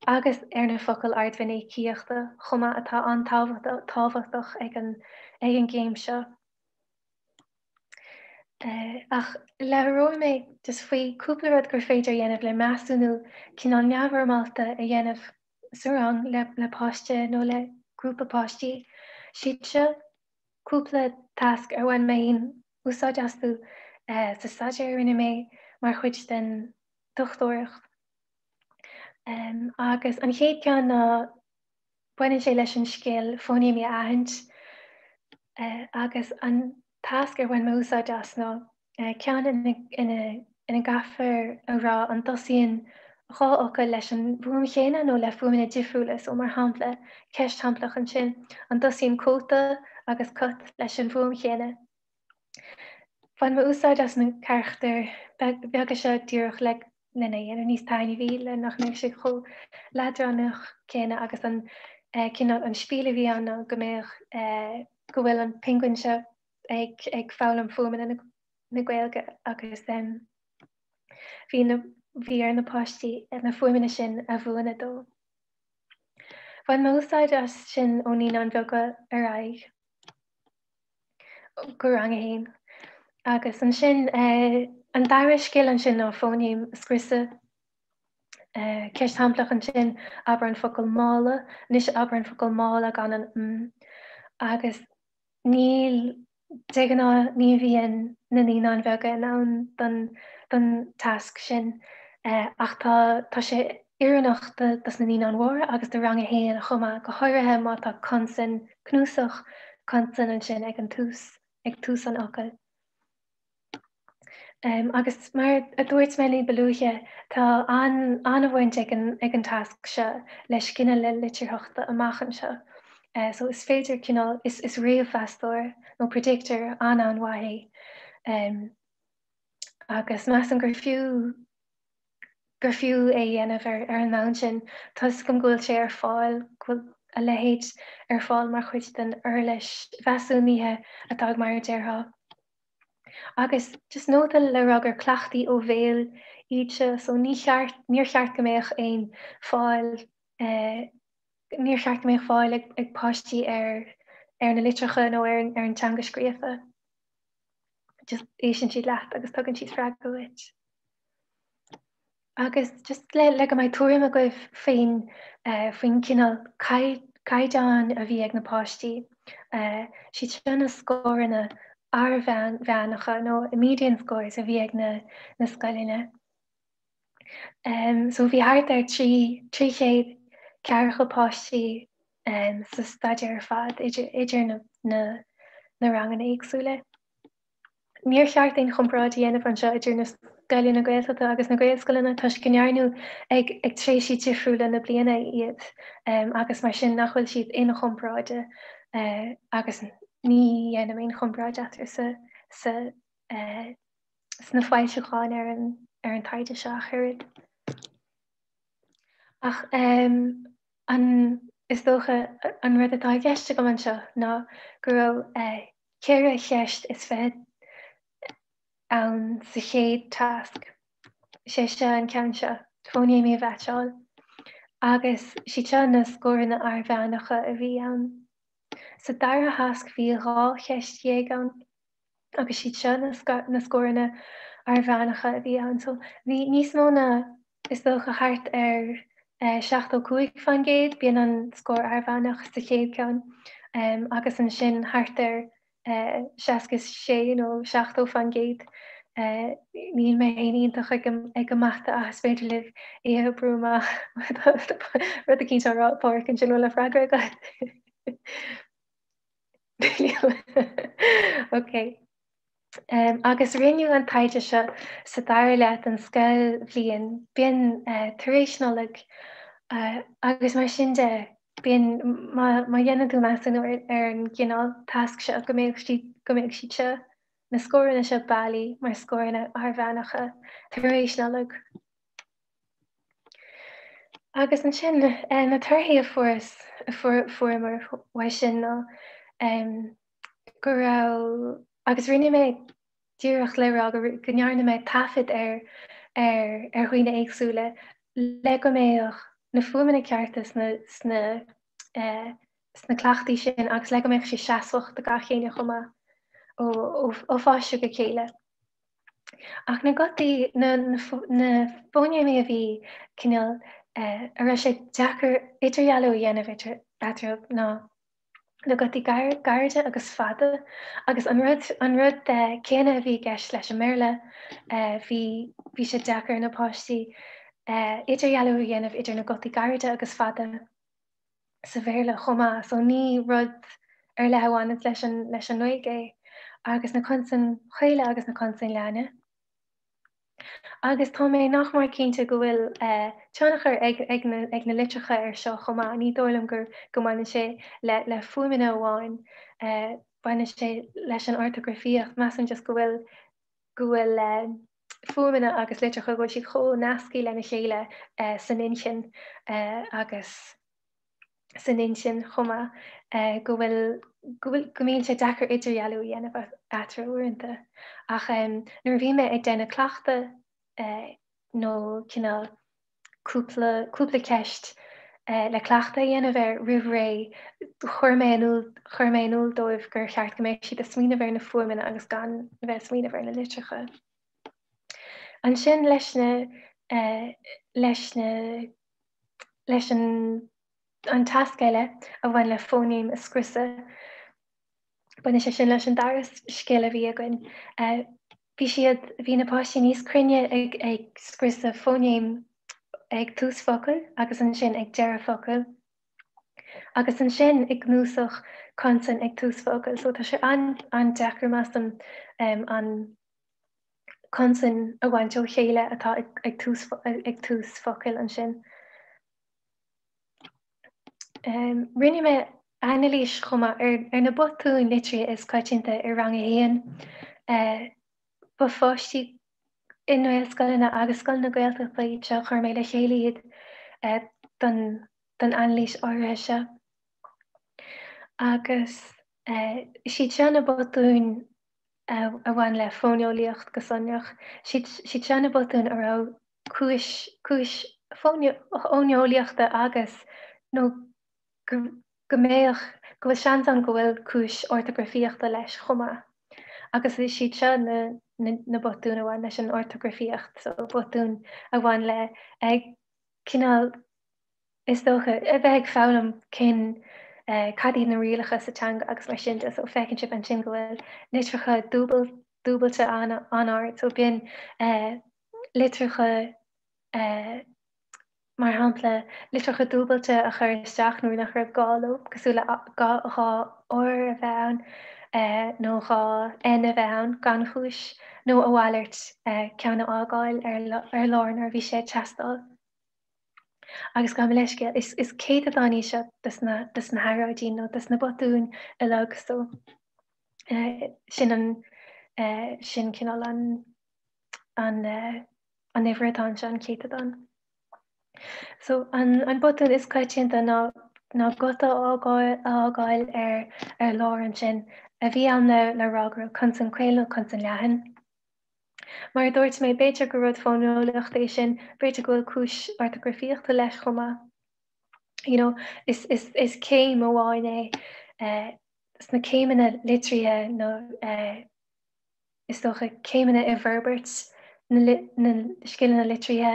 agus ar na focail ardmhinicíochta chomh maith atá an-tábhachtach ag an, ag an gcéim seo. Ach labhróidh mé just faoi cúpla rud gur féidir a dhéanamh le measúnú cineál neamhfhoirmeálta a dhéanamh sa rang le le páiste nó le grúpa páistí. Siad seo cúpla tasc ar bhain mé féin úsáid astu sa staidéar a rinne mé mar chuid den dochtúireacht. Agus an chéad ceann ná Baineann sé leis an scil fóinéimí a aithint agus an tasc ar bhain mé úsáid as ná ceann ina gcaithfear a rá an dtosaíonn 2 fhocal leis an bhfuaim chéanna nó le fuaimeanna difriúla. So mar shampla, ceist shamplach ansin, an dtosaíonn cóta agus cut leis an bhfuaim chéanna? Bhain mé úsáid as na carachtair bheaga seo díreach le lena dhéanamh níos taitneamhaí, le nach mbeadh sé chomh leadránach céanna agus an cineál an spiel a bhí ann ná go mbeadh go bhfuil an pingin seo ag ag foghlaim fuaimeanna na na Gaeilge agus bhí na bhí ar na páistí na fuaimeanna sin a mhúineadh dó. Bhain mé úsáid as sin ó Naíonáin Bheaga ar aghaidh. go rang a haon. Agus ansin an dara scil ansin ná fóinéim a scriosadh. Ceist shamplach ansin, abair an focal mála, anois abair an focal mála gan an m. Agus níl, de ghnáth ní bhíonn na naíonáin bheaga in ann don don tasc sin ach tá tá sé oiriúnach do dos na naíonáin mhóra agus do rang a haon chomh maith, go háirithe má tá consan cnuasach consan ansin ag an tús, ag tús an fhocail. Agus mar a dúirt mé ní ba luaithe, tá an-bhaint ag an, ag an tasc seo le scileanna litearthachta amach anseo. So is féidir cineál, is, is réamh-mheastóir nó predictor an-an-mhaith é. Agus measaim gur fiú gur fiú é a dhéanamh ar an mbonn sin. Tá 'fhios agam go bhfuil sé ar fáil, go bhfuil a leithéid ar fáil mar chuid den uirlis mheasúnaithe atá ag Mar a Déarfá. Agus just nóta le rá gur cleachtaí ó bhéal iad seo, so ní cheart, níor cheart go mbeadh aon fáil, níor cheart go mbeadh fáil ag páistí ar ar na litreacha nó ar an teanga scríofa. Just éisteann siad leat agus tugann siad freagra duit. Agus just le le go mbeidh tuairim agaibh faoin faoin cineál caighdeáin a bhí ag na páistí, siad seo na scóranna airmheánacha nó median scores a bhí ag na na scoileanna. So bhí thart ar 300 ceathracha páistí sa staidéar ar fad idir idir na na na ranganna éagsúla. Níor cheart aon chomparáid a dhéanamh anseo idir na scoileanna Gaeltachta agus na Gaelscoileanna toisc go ndearnadh ag ag tréimhsí difriúla na bliana iad agus mar sin nach bhfuil siad inchomparáide agus. Ní dhéanaim aon chomparáid eatarthu sa sa sna foilseacháin ar an ar an taighde seo ach oiread. Ach an is dócha an rud atá i gceist agam anseo ná go raibh 24 cheist ann sa chéad tasc. Sé seo an ceann seo, fóinéimí a mheaitseáil. Agus siad seo na scóranna airmheánacha a bhí ann. Sa dara thasc bhí 12 cheist ann agus siad seo na scóranna airmheánacha a bhí ann. So bhí níos mó ná, is dócha, thart ar 75%, b'in an scór airmheánach sa chéad cheann, agus ansin thart ar 66 nó 70%. Níl mé féin iontach ag an mata ach is féidir libh é a oibriú amach. Rud eicínt á rá ag Pádhraic ansin, bhfuil an freagra agat? Ok. Agus rinneadh an taighde seo sa dara leath den scoilbhliain, b'in tar éis Nollag, agus mar sin de, b'in má dhéanann tú measúnú ar an gcineál tasc seo, go mbeadh siad, go mbeadh siad seo, na scóranna seo bailí mar scóranna airmheánacha tar éis Nollag. Agus ansin na torthaí a fuarthas, a fuaireamar uaidh sin ná go raibh, agus rinne mé díreach le rá go ndearna mé taifead ar ar ar dhaoine éagsúla le go mbeadh na fuaimeanna cearta sna sna sna cleachtaí sin agus le go mbeadh sé seasmhach do gach éinne chomh maith ó ó pháiste go chéile. Ach na gutaí, na na fóinéimí a bhí cineál a raibh sé deacair idirdhealú a dhéanamh eatarthu ná na gutaí gairide agus fada agus an rud an rud céanna a bhí i gceist leis an mBéarla, bhí bhí sé deacair ar na páistí idirdhealú a dhéanamh idir na gutaí gairide agus fada sa Bhéarla chomh maith, so ní rud ar leith a bhaineanns leis an leis an nGaeilge é. Agus na consain chaola agus na consain leathana. Agus tá mé nach mór cinnte go bhfuil tionchar ag na litreacha air seo chomh maith, ní dóigh liom go mbaineann sé le fuaimeanna amháin, baineann sé leis an ortagrafaíocht, measaim just go bhfuil go bhfuil fuaimeanna agus litreacha, go bhfuil siad chomh nasctha lena chéile san inchinn agus. san intinn chomh maith go bhfuil, go bhfuil, go mbíonn sé deacair idirdhealú a dhéanamh eatarthu uaireanta. Ach nuair a bhí mé ag déanamh cleachtadh nó cineál cúpla, cúpla ceist le cleachtadh a dhéanamh air roimh ré, chuir mé in iúl, chuir mé in iúl dóibh gur cheart go mbeadh siad ag smaoineamh ar na fuaimeanna agus gan a bheith ag smaoineamh ar na litreacha. Ansin leis na, leis na, Leis an an tasc eile a bhain le fóinéim a scriosadh, baineann sé sin leis an dara scil a bhí againn. Bhí siad, bhí na páistí níos cruinne ag ag scriosadh fóinéim ag tús focail agus ansin ag deireadh focail agus ansin i gcnuasach consan ag tús focail. So tá sé an-deacair measaim an consain a bhaint ó chéile atá ag tús ag tús focail ansin. Rinne mé anailís chomh maith ar ar na botúin litrithe is coitianta i rang a haon. Ba pháistí i nGaelscoileanna agus scoileanna Gaeltachta iad seo, chuir mé le chéile iad don don anailís áirithe seo. Agus is iad seo na botúin a bhain le fóineolaíocht go sonrach. Siad seo na botúin a raibh cúis, cúis fóineolaíochta agus, nó go mbeadh, go bhfuil seans ann go bhfuil cúis ortagrafaíochta leis chomh maith. Agus is iad seo na, na botúin a bhain leis an ortagrafaíocht, so botúin a bhain le cineál is dócha, a bheith ag foghlaim cén, cad iad na rialacha sa teanga agus mar sin de. So feiceann sibh ansin go bhfuil litreacha dúbailte an-ard. So bíonn litreacha, mar shampla, litreacha dúbailte a chur isteach nuair nach raibh gá leo, cosúil le dhá R a bheith ann nó dhá N a bheith ann gan chúis, nó a mhalairt, ceann a fhágáil ar lár nuair a bhí sé ag teastáil. Agus gabh mo leithscéal, is céatadán í seo dos na, dos na hearráidí nó dos na botúin uilig so. Sin an sin cineál an an an uimhir atá anseo, an céatadán. So an an botún is coitianta ná ná guta a fhágáil a fhágáil ar ar lár ansin a bhí ann le le rá go raibh consan caol nó consan leathan. Mar a dúirt mé, b'fhéidir gur rud fóineolaíochta é sin, b'fhéidir go bhfuil cúis ortagrafaíochta leis chomh maith. You know, is is is céim amháin é eh, sna céimeanna litrithe nó eh, is dócha céimeanna i bhforbairt na na scileanna litrithe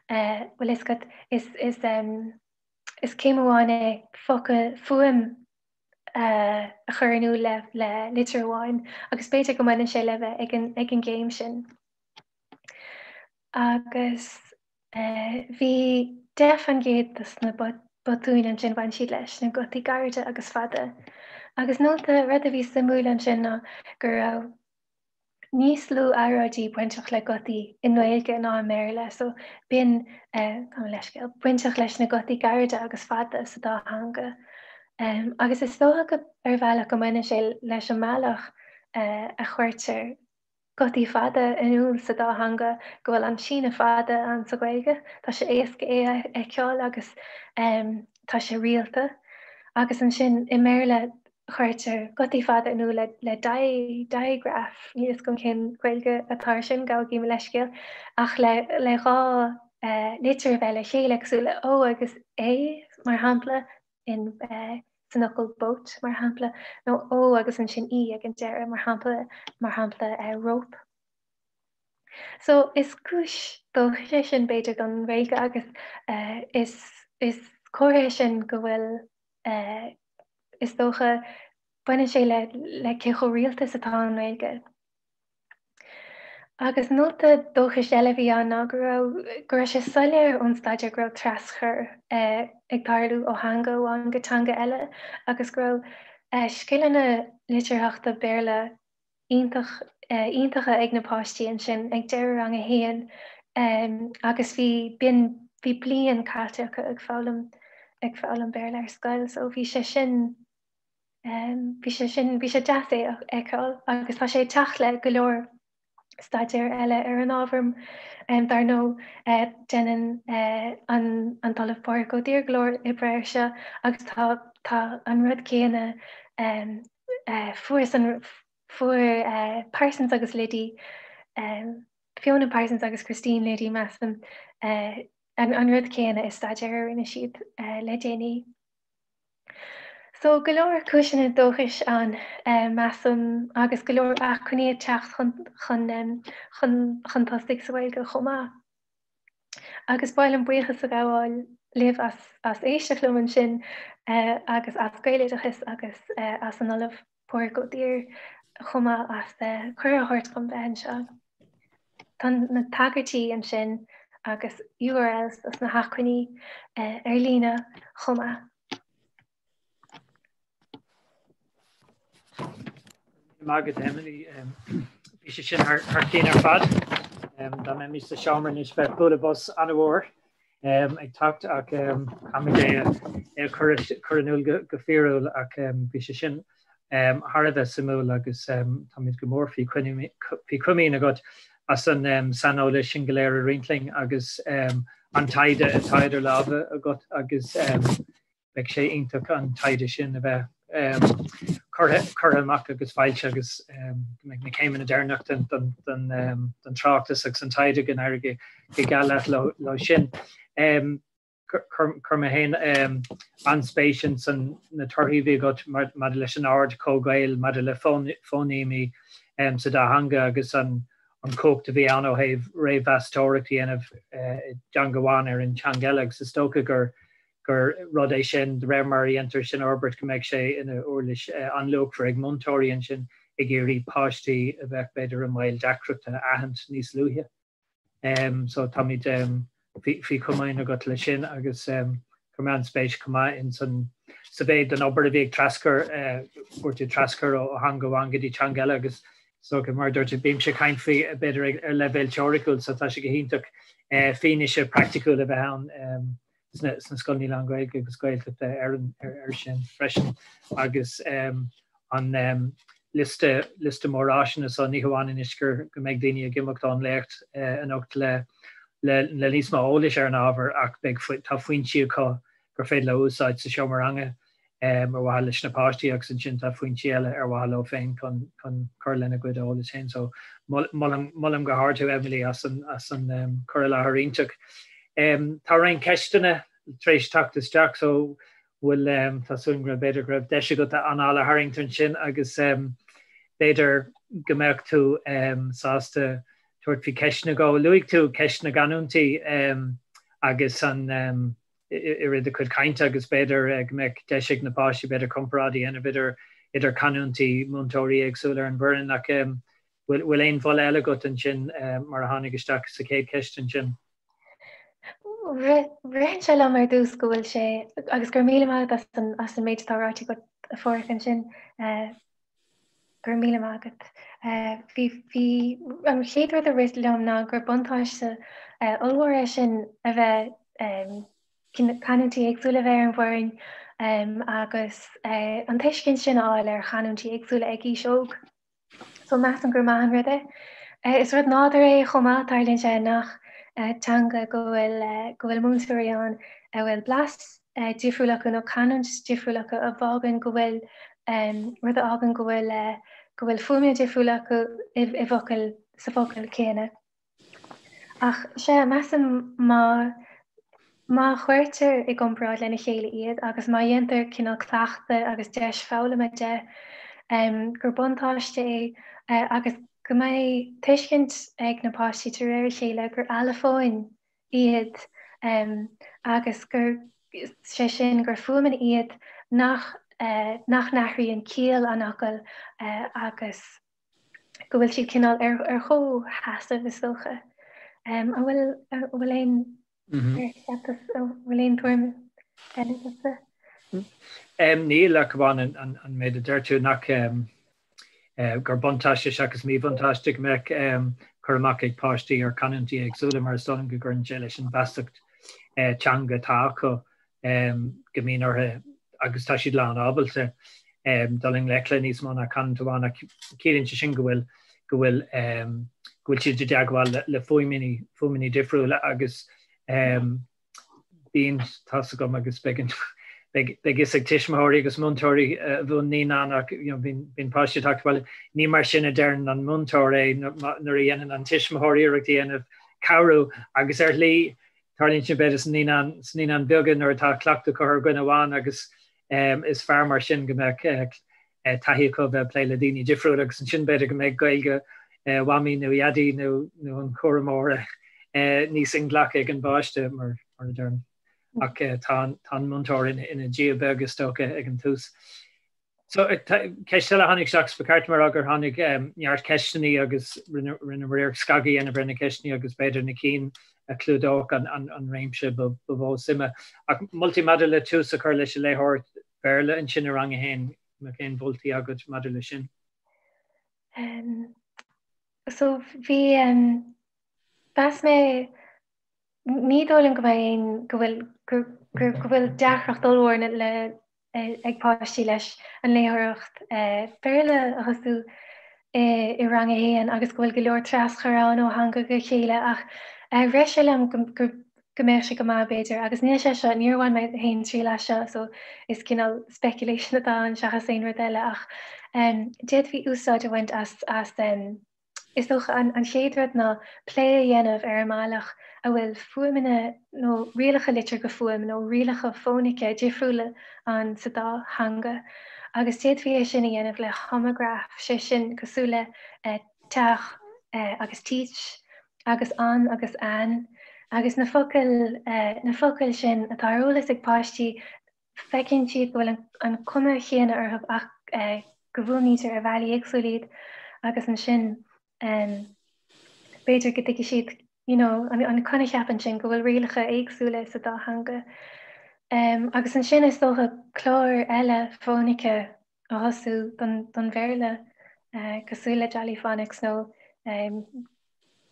eh, bhfuil fhios agat, is is em, is céim amháin é focal fuaim a chur in iúl le le litir amháin agus b'fhéidir go mbaineann sé le bheith ag an ag an gcéim sin. Agus bhí 10% dos na botúin ansin bhain siad leis na gutaí gairide agus fada. Agus nóta rud a bhí suimiúil ansin ná go raibh níos lú earráidí bainteach le gutaí i nGaeilge ná i mBéarla, so bíonn, gabh mo leithscéal, bainteach leis na gutaí gairide agus fada sa dá theanga. Agus is dócha go, ar bhealach go mbaineann sé leis an mbealach a chuirtear gutaí fada in iúl sa dá theanga, go bhfuil an síneadh fada ann sa Ghaeilge, tá sé éasca é a fheiceáil agus tá sé rialta. Agus ansin i mBéarla Cuirtear gutaí fada in iúl le digraph, níl fhios agam cén Ghaeilge atá ar sin, gabhaigí mo leithscéal, ach le le dhá litir a bheith le chéile, cosúil le O agus A, mar shampla, in san fhocal boat, mar shampla, nó O agus ansin E ag an deireadh, mar shampla, mar shampla rope. So is cúis dóchais é sin, b'fhéidir, don Ghaeilge agus is is comhartha é sin go bhfuil Is dócha, baineann sé le le cé chomh rialta is atá an Ghaeilge. Agus nóta dóchais eile a bhí ann ná go raibh go raibh sé soiléir ón staidéar go raibh traschur ag tarlú ó theanga amháin go teanga eile agus go raibh scileanna litearthachta Béarla iontach iontacha ag na páistí ansin ag deireadh rang a haon agus bhí b'in bhí bliain caite acu ag foghlaim ag foghlaim Béarla ar scoil so bhí sé sin bhí sé sin bhí sé deas é a fheiceáil agus tá sé ag teacht le go leor staidéar eile ar an ábhar. Dar ndóigh déanann an an tOllamh Pádraig Ó Duibhir go leor oibre air seo agus tá tá an rud céanna Fuair an fuair Parsons agus Liddy, Fiona Parsons agus Christine Liddy, measaim, an rud céanna i staidéar a rinne siad le déanaí. So go leor cúiseanna dóchais ann, measaim, agus go leor acmhainní ag teacht chun chun chun chun tosaigh sa Ghaeilge chomh maith. Agus ba mhaith liom buíochas a ghabháil libh as as éisteacht liom ansin agus as Gaeloideachas agus as an Ollamh Pádraig Ó Duibhir chomh maith as cuireadh a thabhairt dom bheith anseo. Tá na tagairtí ansin agus URLs dos na hacmhainní ar líne chomh maith. Maith agat Emily. Bhí sé sin thar cionn ar fad. Dá mbeimis sa seomra anois bheadh bualadh bos an-mhór ag teacht ach caithfimid é a chur in iúl go fíorúil ach bhí sé sin thar a bheith suimiúil agus táimid go mór faoi chomaoin agat as an saineolas sin go léir a roinnt linn agus an taighde atá idir lámha agat agus Beidh sé iontach an taighde sin a bheith curtha amach agus foilsithe agus go mbeidh na céimeanna deireanach den tráchtas agus an taighde go n-éirí go geal leat leo sin. Chuir mé féin an-spéis ins na torthaí a bhí agat maidir leis an ard-chomhghaol maidir le fóinéimí sa dá theanga agus an chumhacht a bhí ann ó thaobh réamh-mheastóireacht a dhéanamh i dteanga amháin ar an teanga eile agus is dócha gur gur rud é sin, de réir mar a dhéantar sin a fhorbairt, go mbeidh sé ina uirlis an-luachmhar ag múinteoirí ansin ag iarraidh páistí a bheadh b'fhéidir i mbaol deacrachta a aithint níos luaithe. So táimid faoi chomaoin agat leis sin agus chuir mé an-spéis chomh maith in san sa mhéid den obair a bhí ag traschur, fuair tú traschur ó theanga amháin go dtí teanga eile agus so mar a dúirt tú, bímse ag caint faoi b'fhéidir ar leibhéal teoiriciúil so tá sé go hiontach fianaise praiticiúil a bheith ann sna scoileanna lán-Ghaeilge agus Gaeltachta ar ar sin freisin agus an. Liosta, liosta mór áiseanna so ní hamháin anois gur, go mbeidh daoine ag imeacht ón léacht anocht le, le, le níos mó eolais ar an ábhar ach beidh, tá foinsí acu gur féidir leo úsáid sa seomra ranga ar mhaithe leis na páistí agus ansin tá foinsí eile ar mhaithe leo féin chun, chun cur lena gcuid eolais féin. So molaim, molaim go hard thú Emily as an, as an cur i láthair iontach. Tá roinnt ceisteanna tar éis teacht isteach so bhfuil tá súil agam go raibh b'fhéidir go raibh deis agat anáil a tharraingt ansin agus b'fhéidir go mbeadh tú sásta tabhairt faoi cheist nó dhó. Luaigh tú ceist na gcanúintí agus an i rith do chuid cainte agus b'fhéidir go mbeadh deis ag na páistí b'fhéidir comparáid a dhéanamh idir idir canúintí múinteoirí éagsúla ar an bhfoireann ach bhfuil aon mholadh eile agat ansin mar a tháinig isteach sa chéad cheist ansin? Ritheann sé liom ar dtús go bhfuil sé, agus go raibh míle maith agat as an méid atá ráite agat a Pháraic ansin, go raibh míle maith agat. Bhí, bhí, an chéad rud a rith liom ná gur buntáiste ollmhór é sin a bheith, canúintí éagsúla a bheith ar an bhfoireann agus an tuiscint sin a fháil ar chanúintí éagsúla ag aois óg. So measaim gur maith an rud é. Is rud nádúrtha é chomh maith, tarlaíonn sé i ngach teanga go bhfuil go bhfuil múinteoirí ann a bhfuil blas difriúil acu nó canúint difriúil acu a fhágann go bhfuil rud a fhágann go bhfuil go bhfuil fuaimeanna difriúla acu i bhfocal sa focal céanna. Ach sea, measaim má, má chuirtear i gcomparáid lena chéile iad agus má dhéantar cineál cleachtadh agus deis foghlama de, gur buntáiste é agus go mbeidh tuiscint ag na páistí de réir a chéile gur allafóin iad agus gur, sé sin, gur fuaimeanna iad nach, nach n-athraíonn ciall an fhocail agus. go bhfuil siad cineál ar ar chomhsheasamh is dócha. An bhfuil an bhfuil aon an bhfuil aon tuairim eile agatsa? Níl ach amháin an méid a deir tú nach gur buntáiste seachas míbhuntáiste go mbeadh cur amach ag páistí ar chanúintí éagsúla mar is dóigh liom go gcuireann sé leis an bhfeasacht teanga atá acu go mbíonn orthu agus tá siad lán ábalta dul i ngleic le níos mó ná canúint amháin ach ciallaíonn sé sin go bhfuil go bhfuil go bhfuil siad i dteagmháil le fuaimeanna fuaimeanna difriúla agus bíonn tá's agam agus beidh an beidh beidh fhios ag tuismitheoirí agus múinteoirí a mhúin naíonáin ach you know bíonn bíonn páistí ag teacht abhaile ní mar sin a deireann an múinteoir é nuair a dhéanann an tuismitheoir iarracht a dhéanamh cabhrú agus ar shlí Tarlaíonn sin b'fhéidir sna naíonáin, sna naíonáin bheaga nuair atá cleachtadh acu ar dhuine amháin agus is fearr mar sin go mbeadh taithí acu a bheith ag plé le daoine difriúla agus ansin b'fhéidir go mbeidh Gaeilge Mhamaí nó Dhaidí nó nó an chúramóra níos inghlactha ag an bpáiste mar mar a deirim. Ach tá tá an múinteoir ina ina Dhia beag is dócha ag an tús. So, ceist eile a tháinig isteach, ba cheart dom a rá gur tháinig neart ceisteanna agus rinneamar iarracht scagadh a dhéanamh ar na ceisteanna agus b'fhéidir na cinn a chlúdódh an réimse ba mhó suime. Ach moltaí maidir le tús a chur leis an léitheoireacht Bhéarla ansin i rang a haon, mbeadh aon mholtaí agat maidir leis sin? So, bhí, mheas mé Ní dóigh liom go mbeidh aon, go bhfuil, go bhfuil deacracht ollmhór le, ag páistí leis an léitheoireacht Béarla a thosú i rang a haon agus go bhfuil go leor traschur ann ó theanga go chéile ach rith sé liom go go mbeadh sé go maith b'fhéidir agus níl sé seo, níor bhain mé féin triail as seo so is cineál speculation atá ann seachas aon rud eile ach d'fhéadfaí úsáid a bhaint as as Is dócha an chéad rud ná plé a dhéanamh ar an mbealach a bhfuil fuaimeanna nó rialacha litir go fuaim nó rialacha fónaice difriúla ann sa dá theanga agus d'fhéadfaí é sin a dhéanamh le homagraf, sé sin cosúil le teach agus teach agus an agus an agus na focail na focail sin atá ar eolas ag páistí Feiceann siad go bhfuil an chuma chéanna orthu ach go bhfuaimnítear ar bhealaí éagsúla iad agus ansin b'fhéidir go dtuigfidh siad you know an coincheap ansin go bhfuil rialacha éagsúla sa dá theanga. Agus ansin is dócha clár eile fónaice a thosú don Bhéarla cosúil le Jolly Phonics nó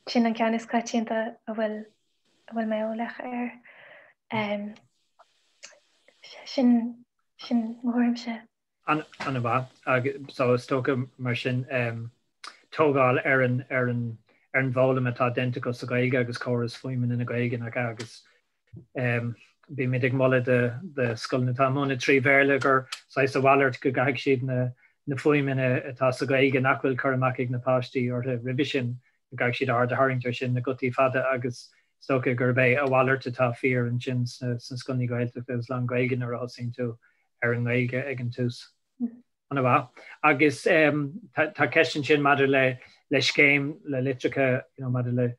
sin an ceann is coitianta a bhfuil a bhfuil mé eolach air. Sin, sin mo thuairimse. An-mhaith. Agus so is dócha mar sin tógáil ar an ar an ar an bhfoghlaim atá déanta acu sa Ghaeilge agus córas fuaimeanna na Gaeilge nach ea agus bímid ag moladh do do scoileanna atá ag múineadh 3 Bhéarla gur saghas a mhalairt go gcaithfidh siad na na fuaimeanna atá sa Ghaeilge nach bhfuil cur amach ag na páistí orthu roimhe sin go gcaithfidh siad aird a tharraingt ar sin, na gutaí fada agus is dócha gurb é a mhalairt atá fíor ansin sna scoileanna Gaeltachta agus lán-Ghaeilge nuair a thosaíonn tú ar an nGaeilge ag an tús. An-mhaith. Agus tá ceist ansin maidir le le scéim le litreacha, you know, maidir le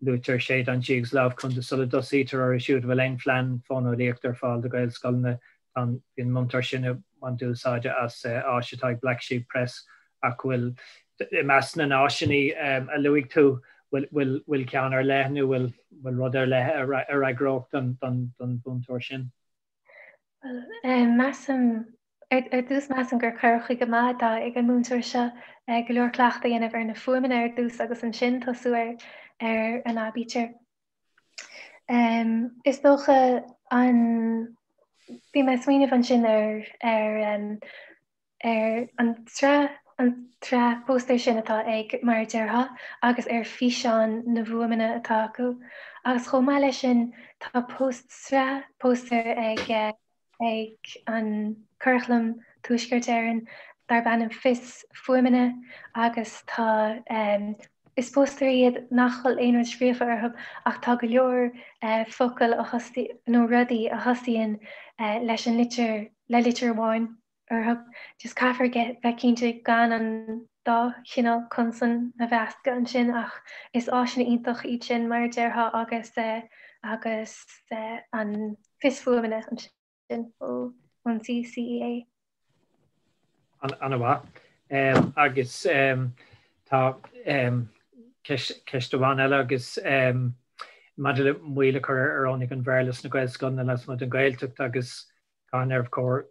luaitear Séideán Sí agus Lámh Chúnta sula dtosaítear orthu siúd, bhfuil aon phlean fóineolaíochta ar fáil do Ghaelscoileanna? Tá an bhí an múinteoir sin ag baint úsáide as áis atá ag Black Sheep Press ach bhfuil i measc na n-áiseanna a luaigh tú, bhfuil bhfuil ceann ar leith nó bhfuil bhfuil rud ar leith a fhreagródh don don don mhúinteoir sin? Bhuel, measaim, ar dtús measaim gur cur chuige maith atá ag an múinteoir seo go leor cleachtadh a dhéanamh ar na fuaimeanna ar dtús agus ansin tosú ar ar an aibítir. Is dócha an, bhí mé ag smaoineamh ansin ar ar ar an tsraith an tsraith póstaer sin atá ag Mar a Déarfá agus ar físeán na bhfuaimeanna atá acu. Agus chomh maith leis sin tá post sraith póstaer ag ag an Curaclam Tuaisceart Éireann darb ainm Fios Fuaimeanna agus tá is póstaer iad nach bhfuil aon rud scríofa orthu ach tá go leor focal a thosaí nó rudaí a thosaíonn leis an litir le litir amháin. orthu. Just caithfear bheith cinnte gan an dá chineál consan a mheascadh ansin ach is áiseanna iontach iad sin mar a déarfá agus agus an Fios Fuaimeanna ansin ón CCEA. An-mhaith. Agus tá ceist amháin eile agus maidir le moill a chur ar fhónaic an Bhéarla sna Gaelscoileanna lasmuigh den Ghaeltacht agus cathain arbh chóir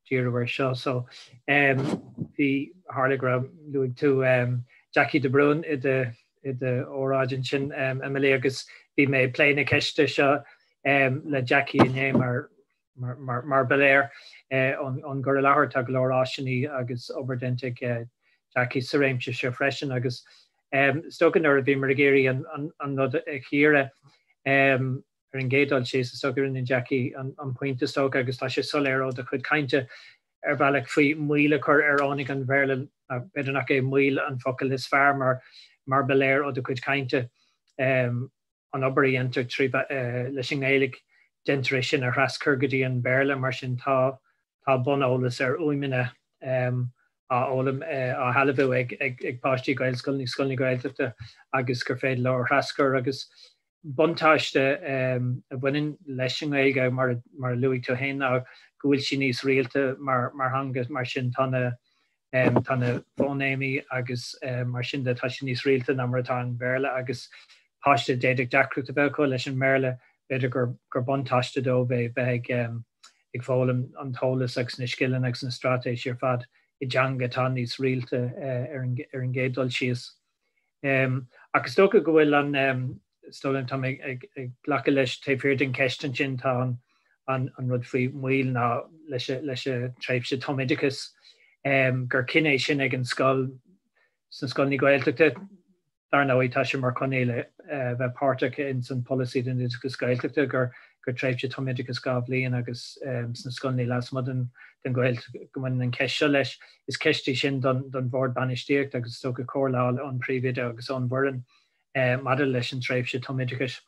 díriú air seo. So bhí, tharla go raibh, luaigh tú Jackie de Brún i do i do óráid ansin Emily agus bhí mé ag plé na ceiste seo le Jackie inné mar mar mar ba léir ón gcur i láthair tá go leor áiseanna agus obair déanta ag Jackie sa réimse seo freisin agus is dócha nuair a bhíomar ag iarraidh an rud a chíoradh Ar an gcéad dul síos, is dócha, rinne Jackie an pointe is dócha, agus tá sé soiléir ó do chuid cainte ar bhealach faoi moill a chur ar fhónaic an Bhéarla, b'fhéidir nach é moill an focal is fearr mar mar ba léir ó do chuid cainte an obair a dhéantar trí leis an nGaeilge, déantar é sin a thraschur go dtí an Béarla, mar sin tá tá buneolas ar fhuaimeanna á fhoghlaim, á shealbhú ag páistí Gaelscoileanna, scoileanna Gaeltachta agus gur féidir leo a thraschur agus buntáiste a bhaineann leis an nGaeilge, mar a luaigh tú féin, ná go bhfuil sí níos rialta mar theanga, mar sin tá na tá na fóinéimí agus mar sin de, tá sí níos rialta ná mar atá an Béarla agus páiste d'fhéadfadh deacracht a bheith acu leis an mBéarla, b'fhéidir gur gur buntáiste dóibh é bheith ag ag foghlaim an t-eolas agus na scileanna agus na straitéisí ar fad i dteanga atá níos rialta ar an ar an gcéad dul síos. Ach is dócha go bhfuil an, is dóigh liom, tá mé ag glacadh leis taobh thiar den cheist ansin tá an rud faoi mhoill ná leis leis an tréimhse tumoideachais gur cinneadh é sin ag an scoil sna scoileanna Gaeltachta. Dar ndóigh tá sé mar choinníoll a bheith páirteach in san polasaí don oideachas Gaeltachta gur gur tréimhse tumoideachais 2 bhliain agus sna scoileanna lasmuigh den den Ghaeltacht go mbaineann an cheist seo leis. Is ceist í sin don don bhord bainistíochta agus is dócha comhairle a fháil ón bpríomhoide agus ón bhfoireann maidir leis an tréimhse tumoideachais.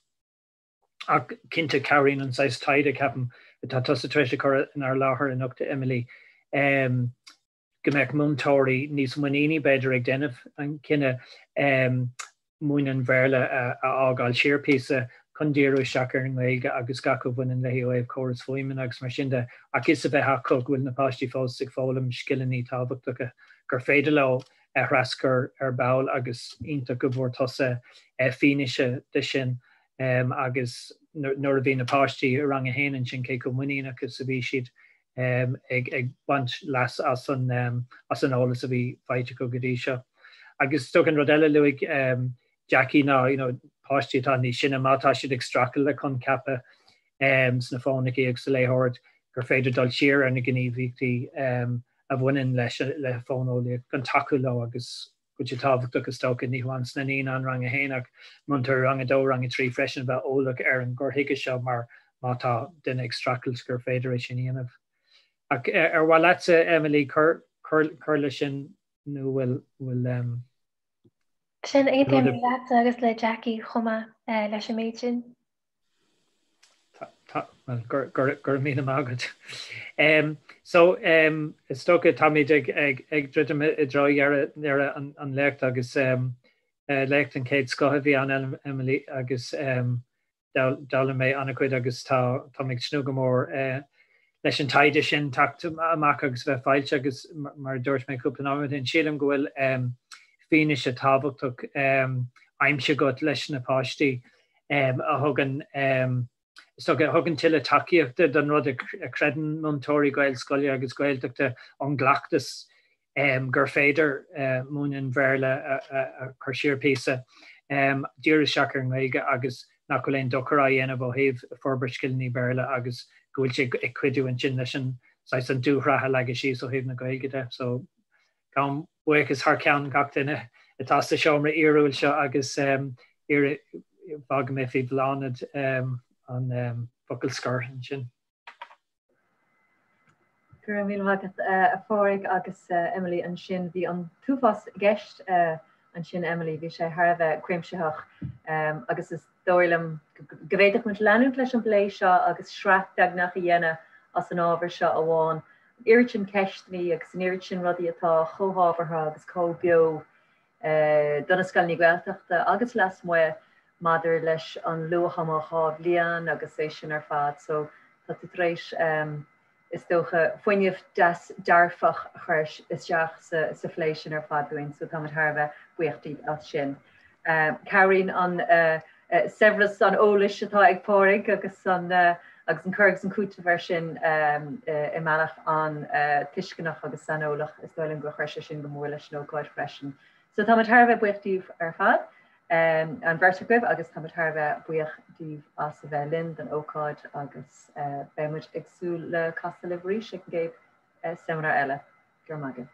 Ach cinnte cabhraíonn an saghas taighde, ceapaim, atá tusa tar éis a chur inár láthair anocht, Emily, go mbeadh múinteoirí níos muiníní, b'fhéidir, ag déanamh an chinneadh múineadh an Bhéarla a fhágáil siar píosa chun díriú isteach ar an nGaeilge agus gach a bhaineann léi ó thaobh córas fuaimeanna agus mar sin de, ach fhios a bheith acu go bhfuil na páistí fós ag foghlaim scileanna tábhachtacha gur féidir leo a thraschur ar ball agus iontach go bhfuair tusa fianaise de sin agus nuair a bhí na páistí i rang a haon ansin cé chomh muiníneach is a bhí siad ag baint leas as an eolas a bhí faighte acu go dtí seo. Agus is dócha an rud eile a luaigh Jackie ná you know, páistí atá níos sine má tá siad ag streachailt le coincheapa sna fónaicí agus sa léitheoireacht gur féidir dul siar ar na gníomhaíochtaí. a bhaineann leis le fóineolaíocht chun tacú leo agus go bhfuil sé tábhachtach is dócha ní hamháin sna naíonáin rang 1 ach múinteoirí rang 2, rang 3 freisin a bheith eolach ar an gcur chuige seo mar má tá duine ag streachailt gur féidir é sin a dhéanamh. Ach ar mhaith leatsa Emily cur cur leis sin nó bhfuil bhfuil Sin aontaím leatsa agus le Jackie chomh maith leis an méid sin. Go raibh míle maith agat. So is dócha táimid ag druidim i dtreo dheireadh an léacht agus léacht den chéad scoth a bhí ann Emily agus d'fhoghlaim mé an-chuid agus tá mé ag tnúth go mór leis an taighde sin teacht amach agus bheith foilsithe agus mar a dúirt mé cúpla nóiméad ó shin, sílim go bhfuil fianaise tábhachtach aimsithe agat leis na páistí a thugann is dócha, a thugann tuilleadh tacaíochta don rud a chreideann múinteoirí Gaelscoile agus Gaeltachta ón gcleachtas gur féidir múineadh an Bhéarla a chur siar píosa, díriú isteach ar an nGaeilge agus nach bhfuil aon dochar á dhéanamh ó thaobh forbairt scileanna Béarla agus go bhfuil sé ag cuidiú ansin leis an saghas an dúshraith a leagadh síos ó thaobh na Gaeilge de. So gabhaim buíochas thar ceann gach duine atá sa seomra fhíorúil seo agus fágfaidh mé faoi Bhláthnaid an focal scoir ansin. Go raibh míle maith agat a Phádraig agus Emily ansin. Bhí an t-uafás i gceist ansin Emily, bhí sé thar a bheith cuimsitheach agus is dóigh liom go bhféadfadh muid leanúint leis an bplé seo agus sraith beagnach a dhéanamh as an ábhar seo amháin. An oiread sin ceisteanna agus an oiread sin rudaí atá chomh hábhartha agus chomh beo do na scoileanna Gaeltachta agus lasmuigh maidir leis an luach-ama 2 bhliain agus é sin ar fad. So tá tú tar éis is dócha, fuinneamh deas dearfach a chur isteach sa phlé sin ar fad dúinn, so táimid thar a bheith buíoch díot as sin. Cabhraíonn an saibhreas an eolais atá ag Pádraig agus an agus an cur agus an cúiteamh air sin i mbealach an-tuisceanach agus saineolach, is dóigh liom gur chuir sé sin go mór leis an ócáid freisin. So táimid thar a bheith buíoch díobh ar fad, an bheirt agaibh, agus táimid thar a bheith buíoch díbh as a bheith linn don ócáid agus beidh muid ag súil le casadh libh arís ag an gcéad seimineár eile. Go raibh maith agaibh.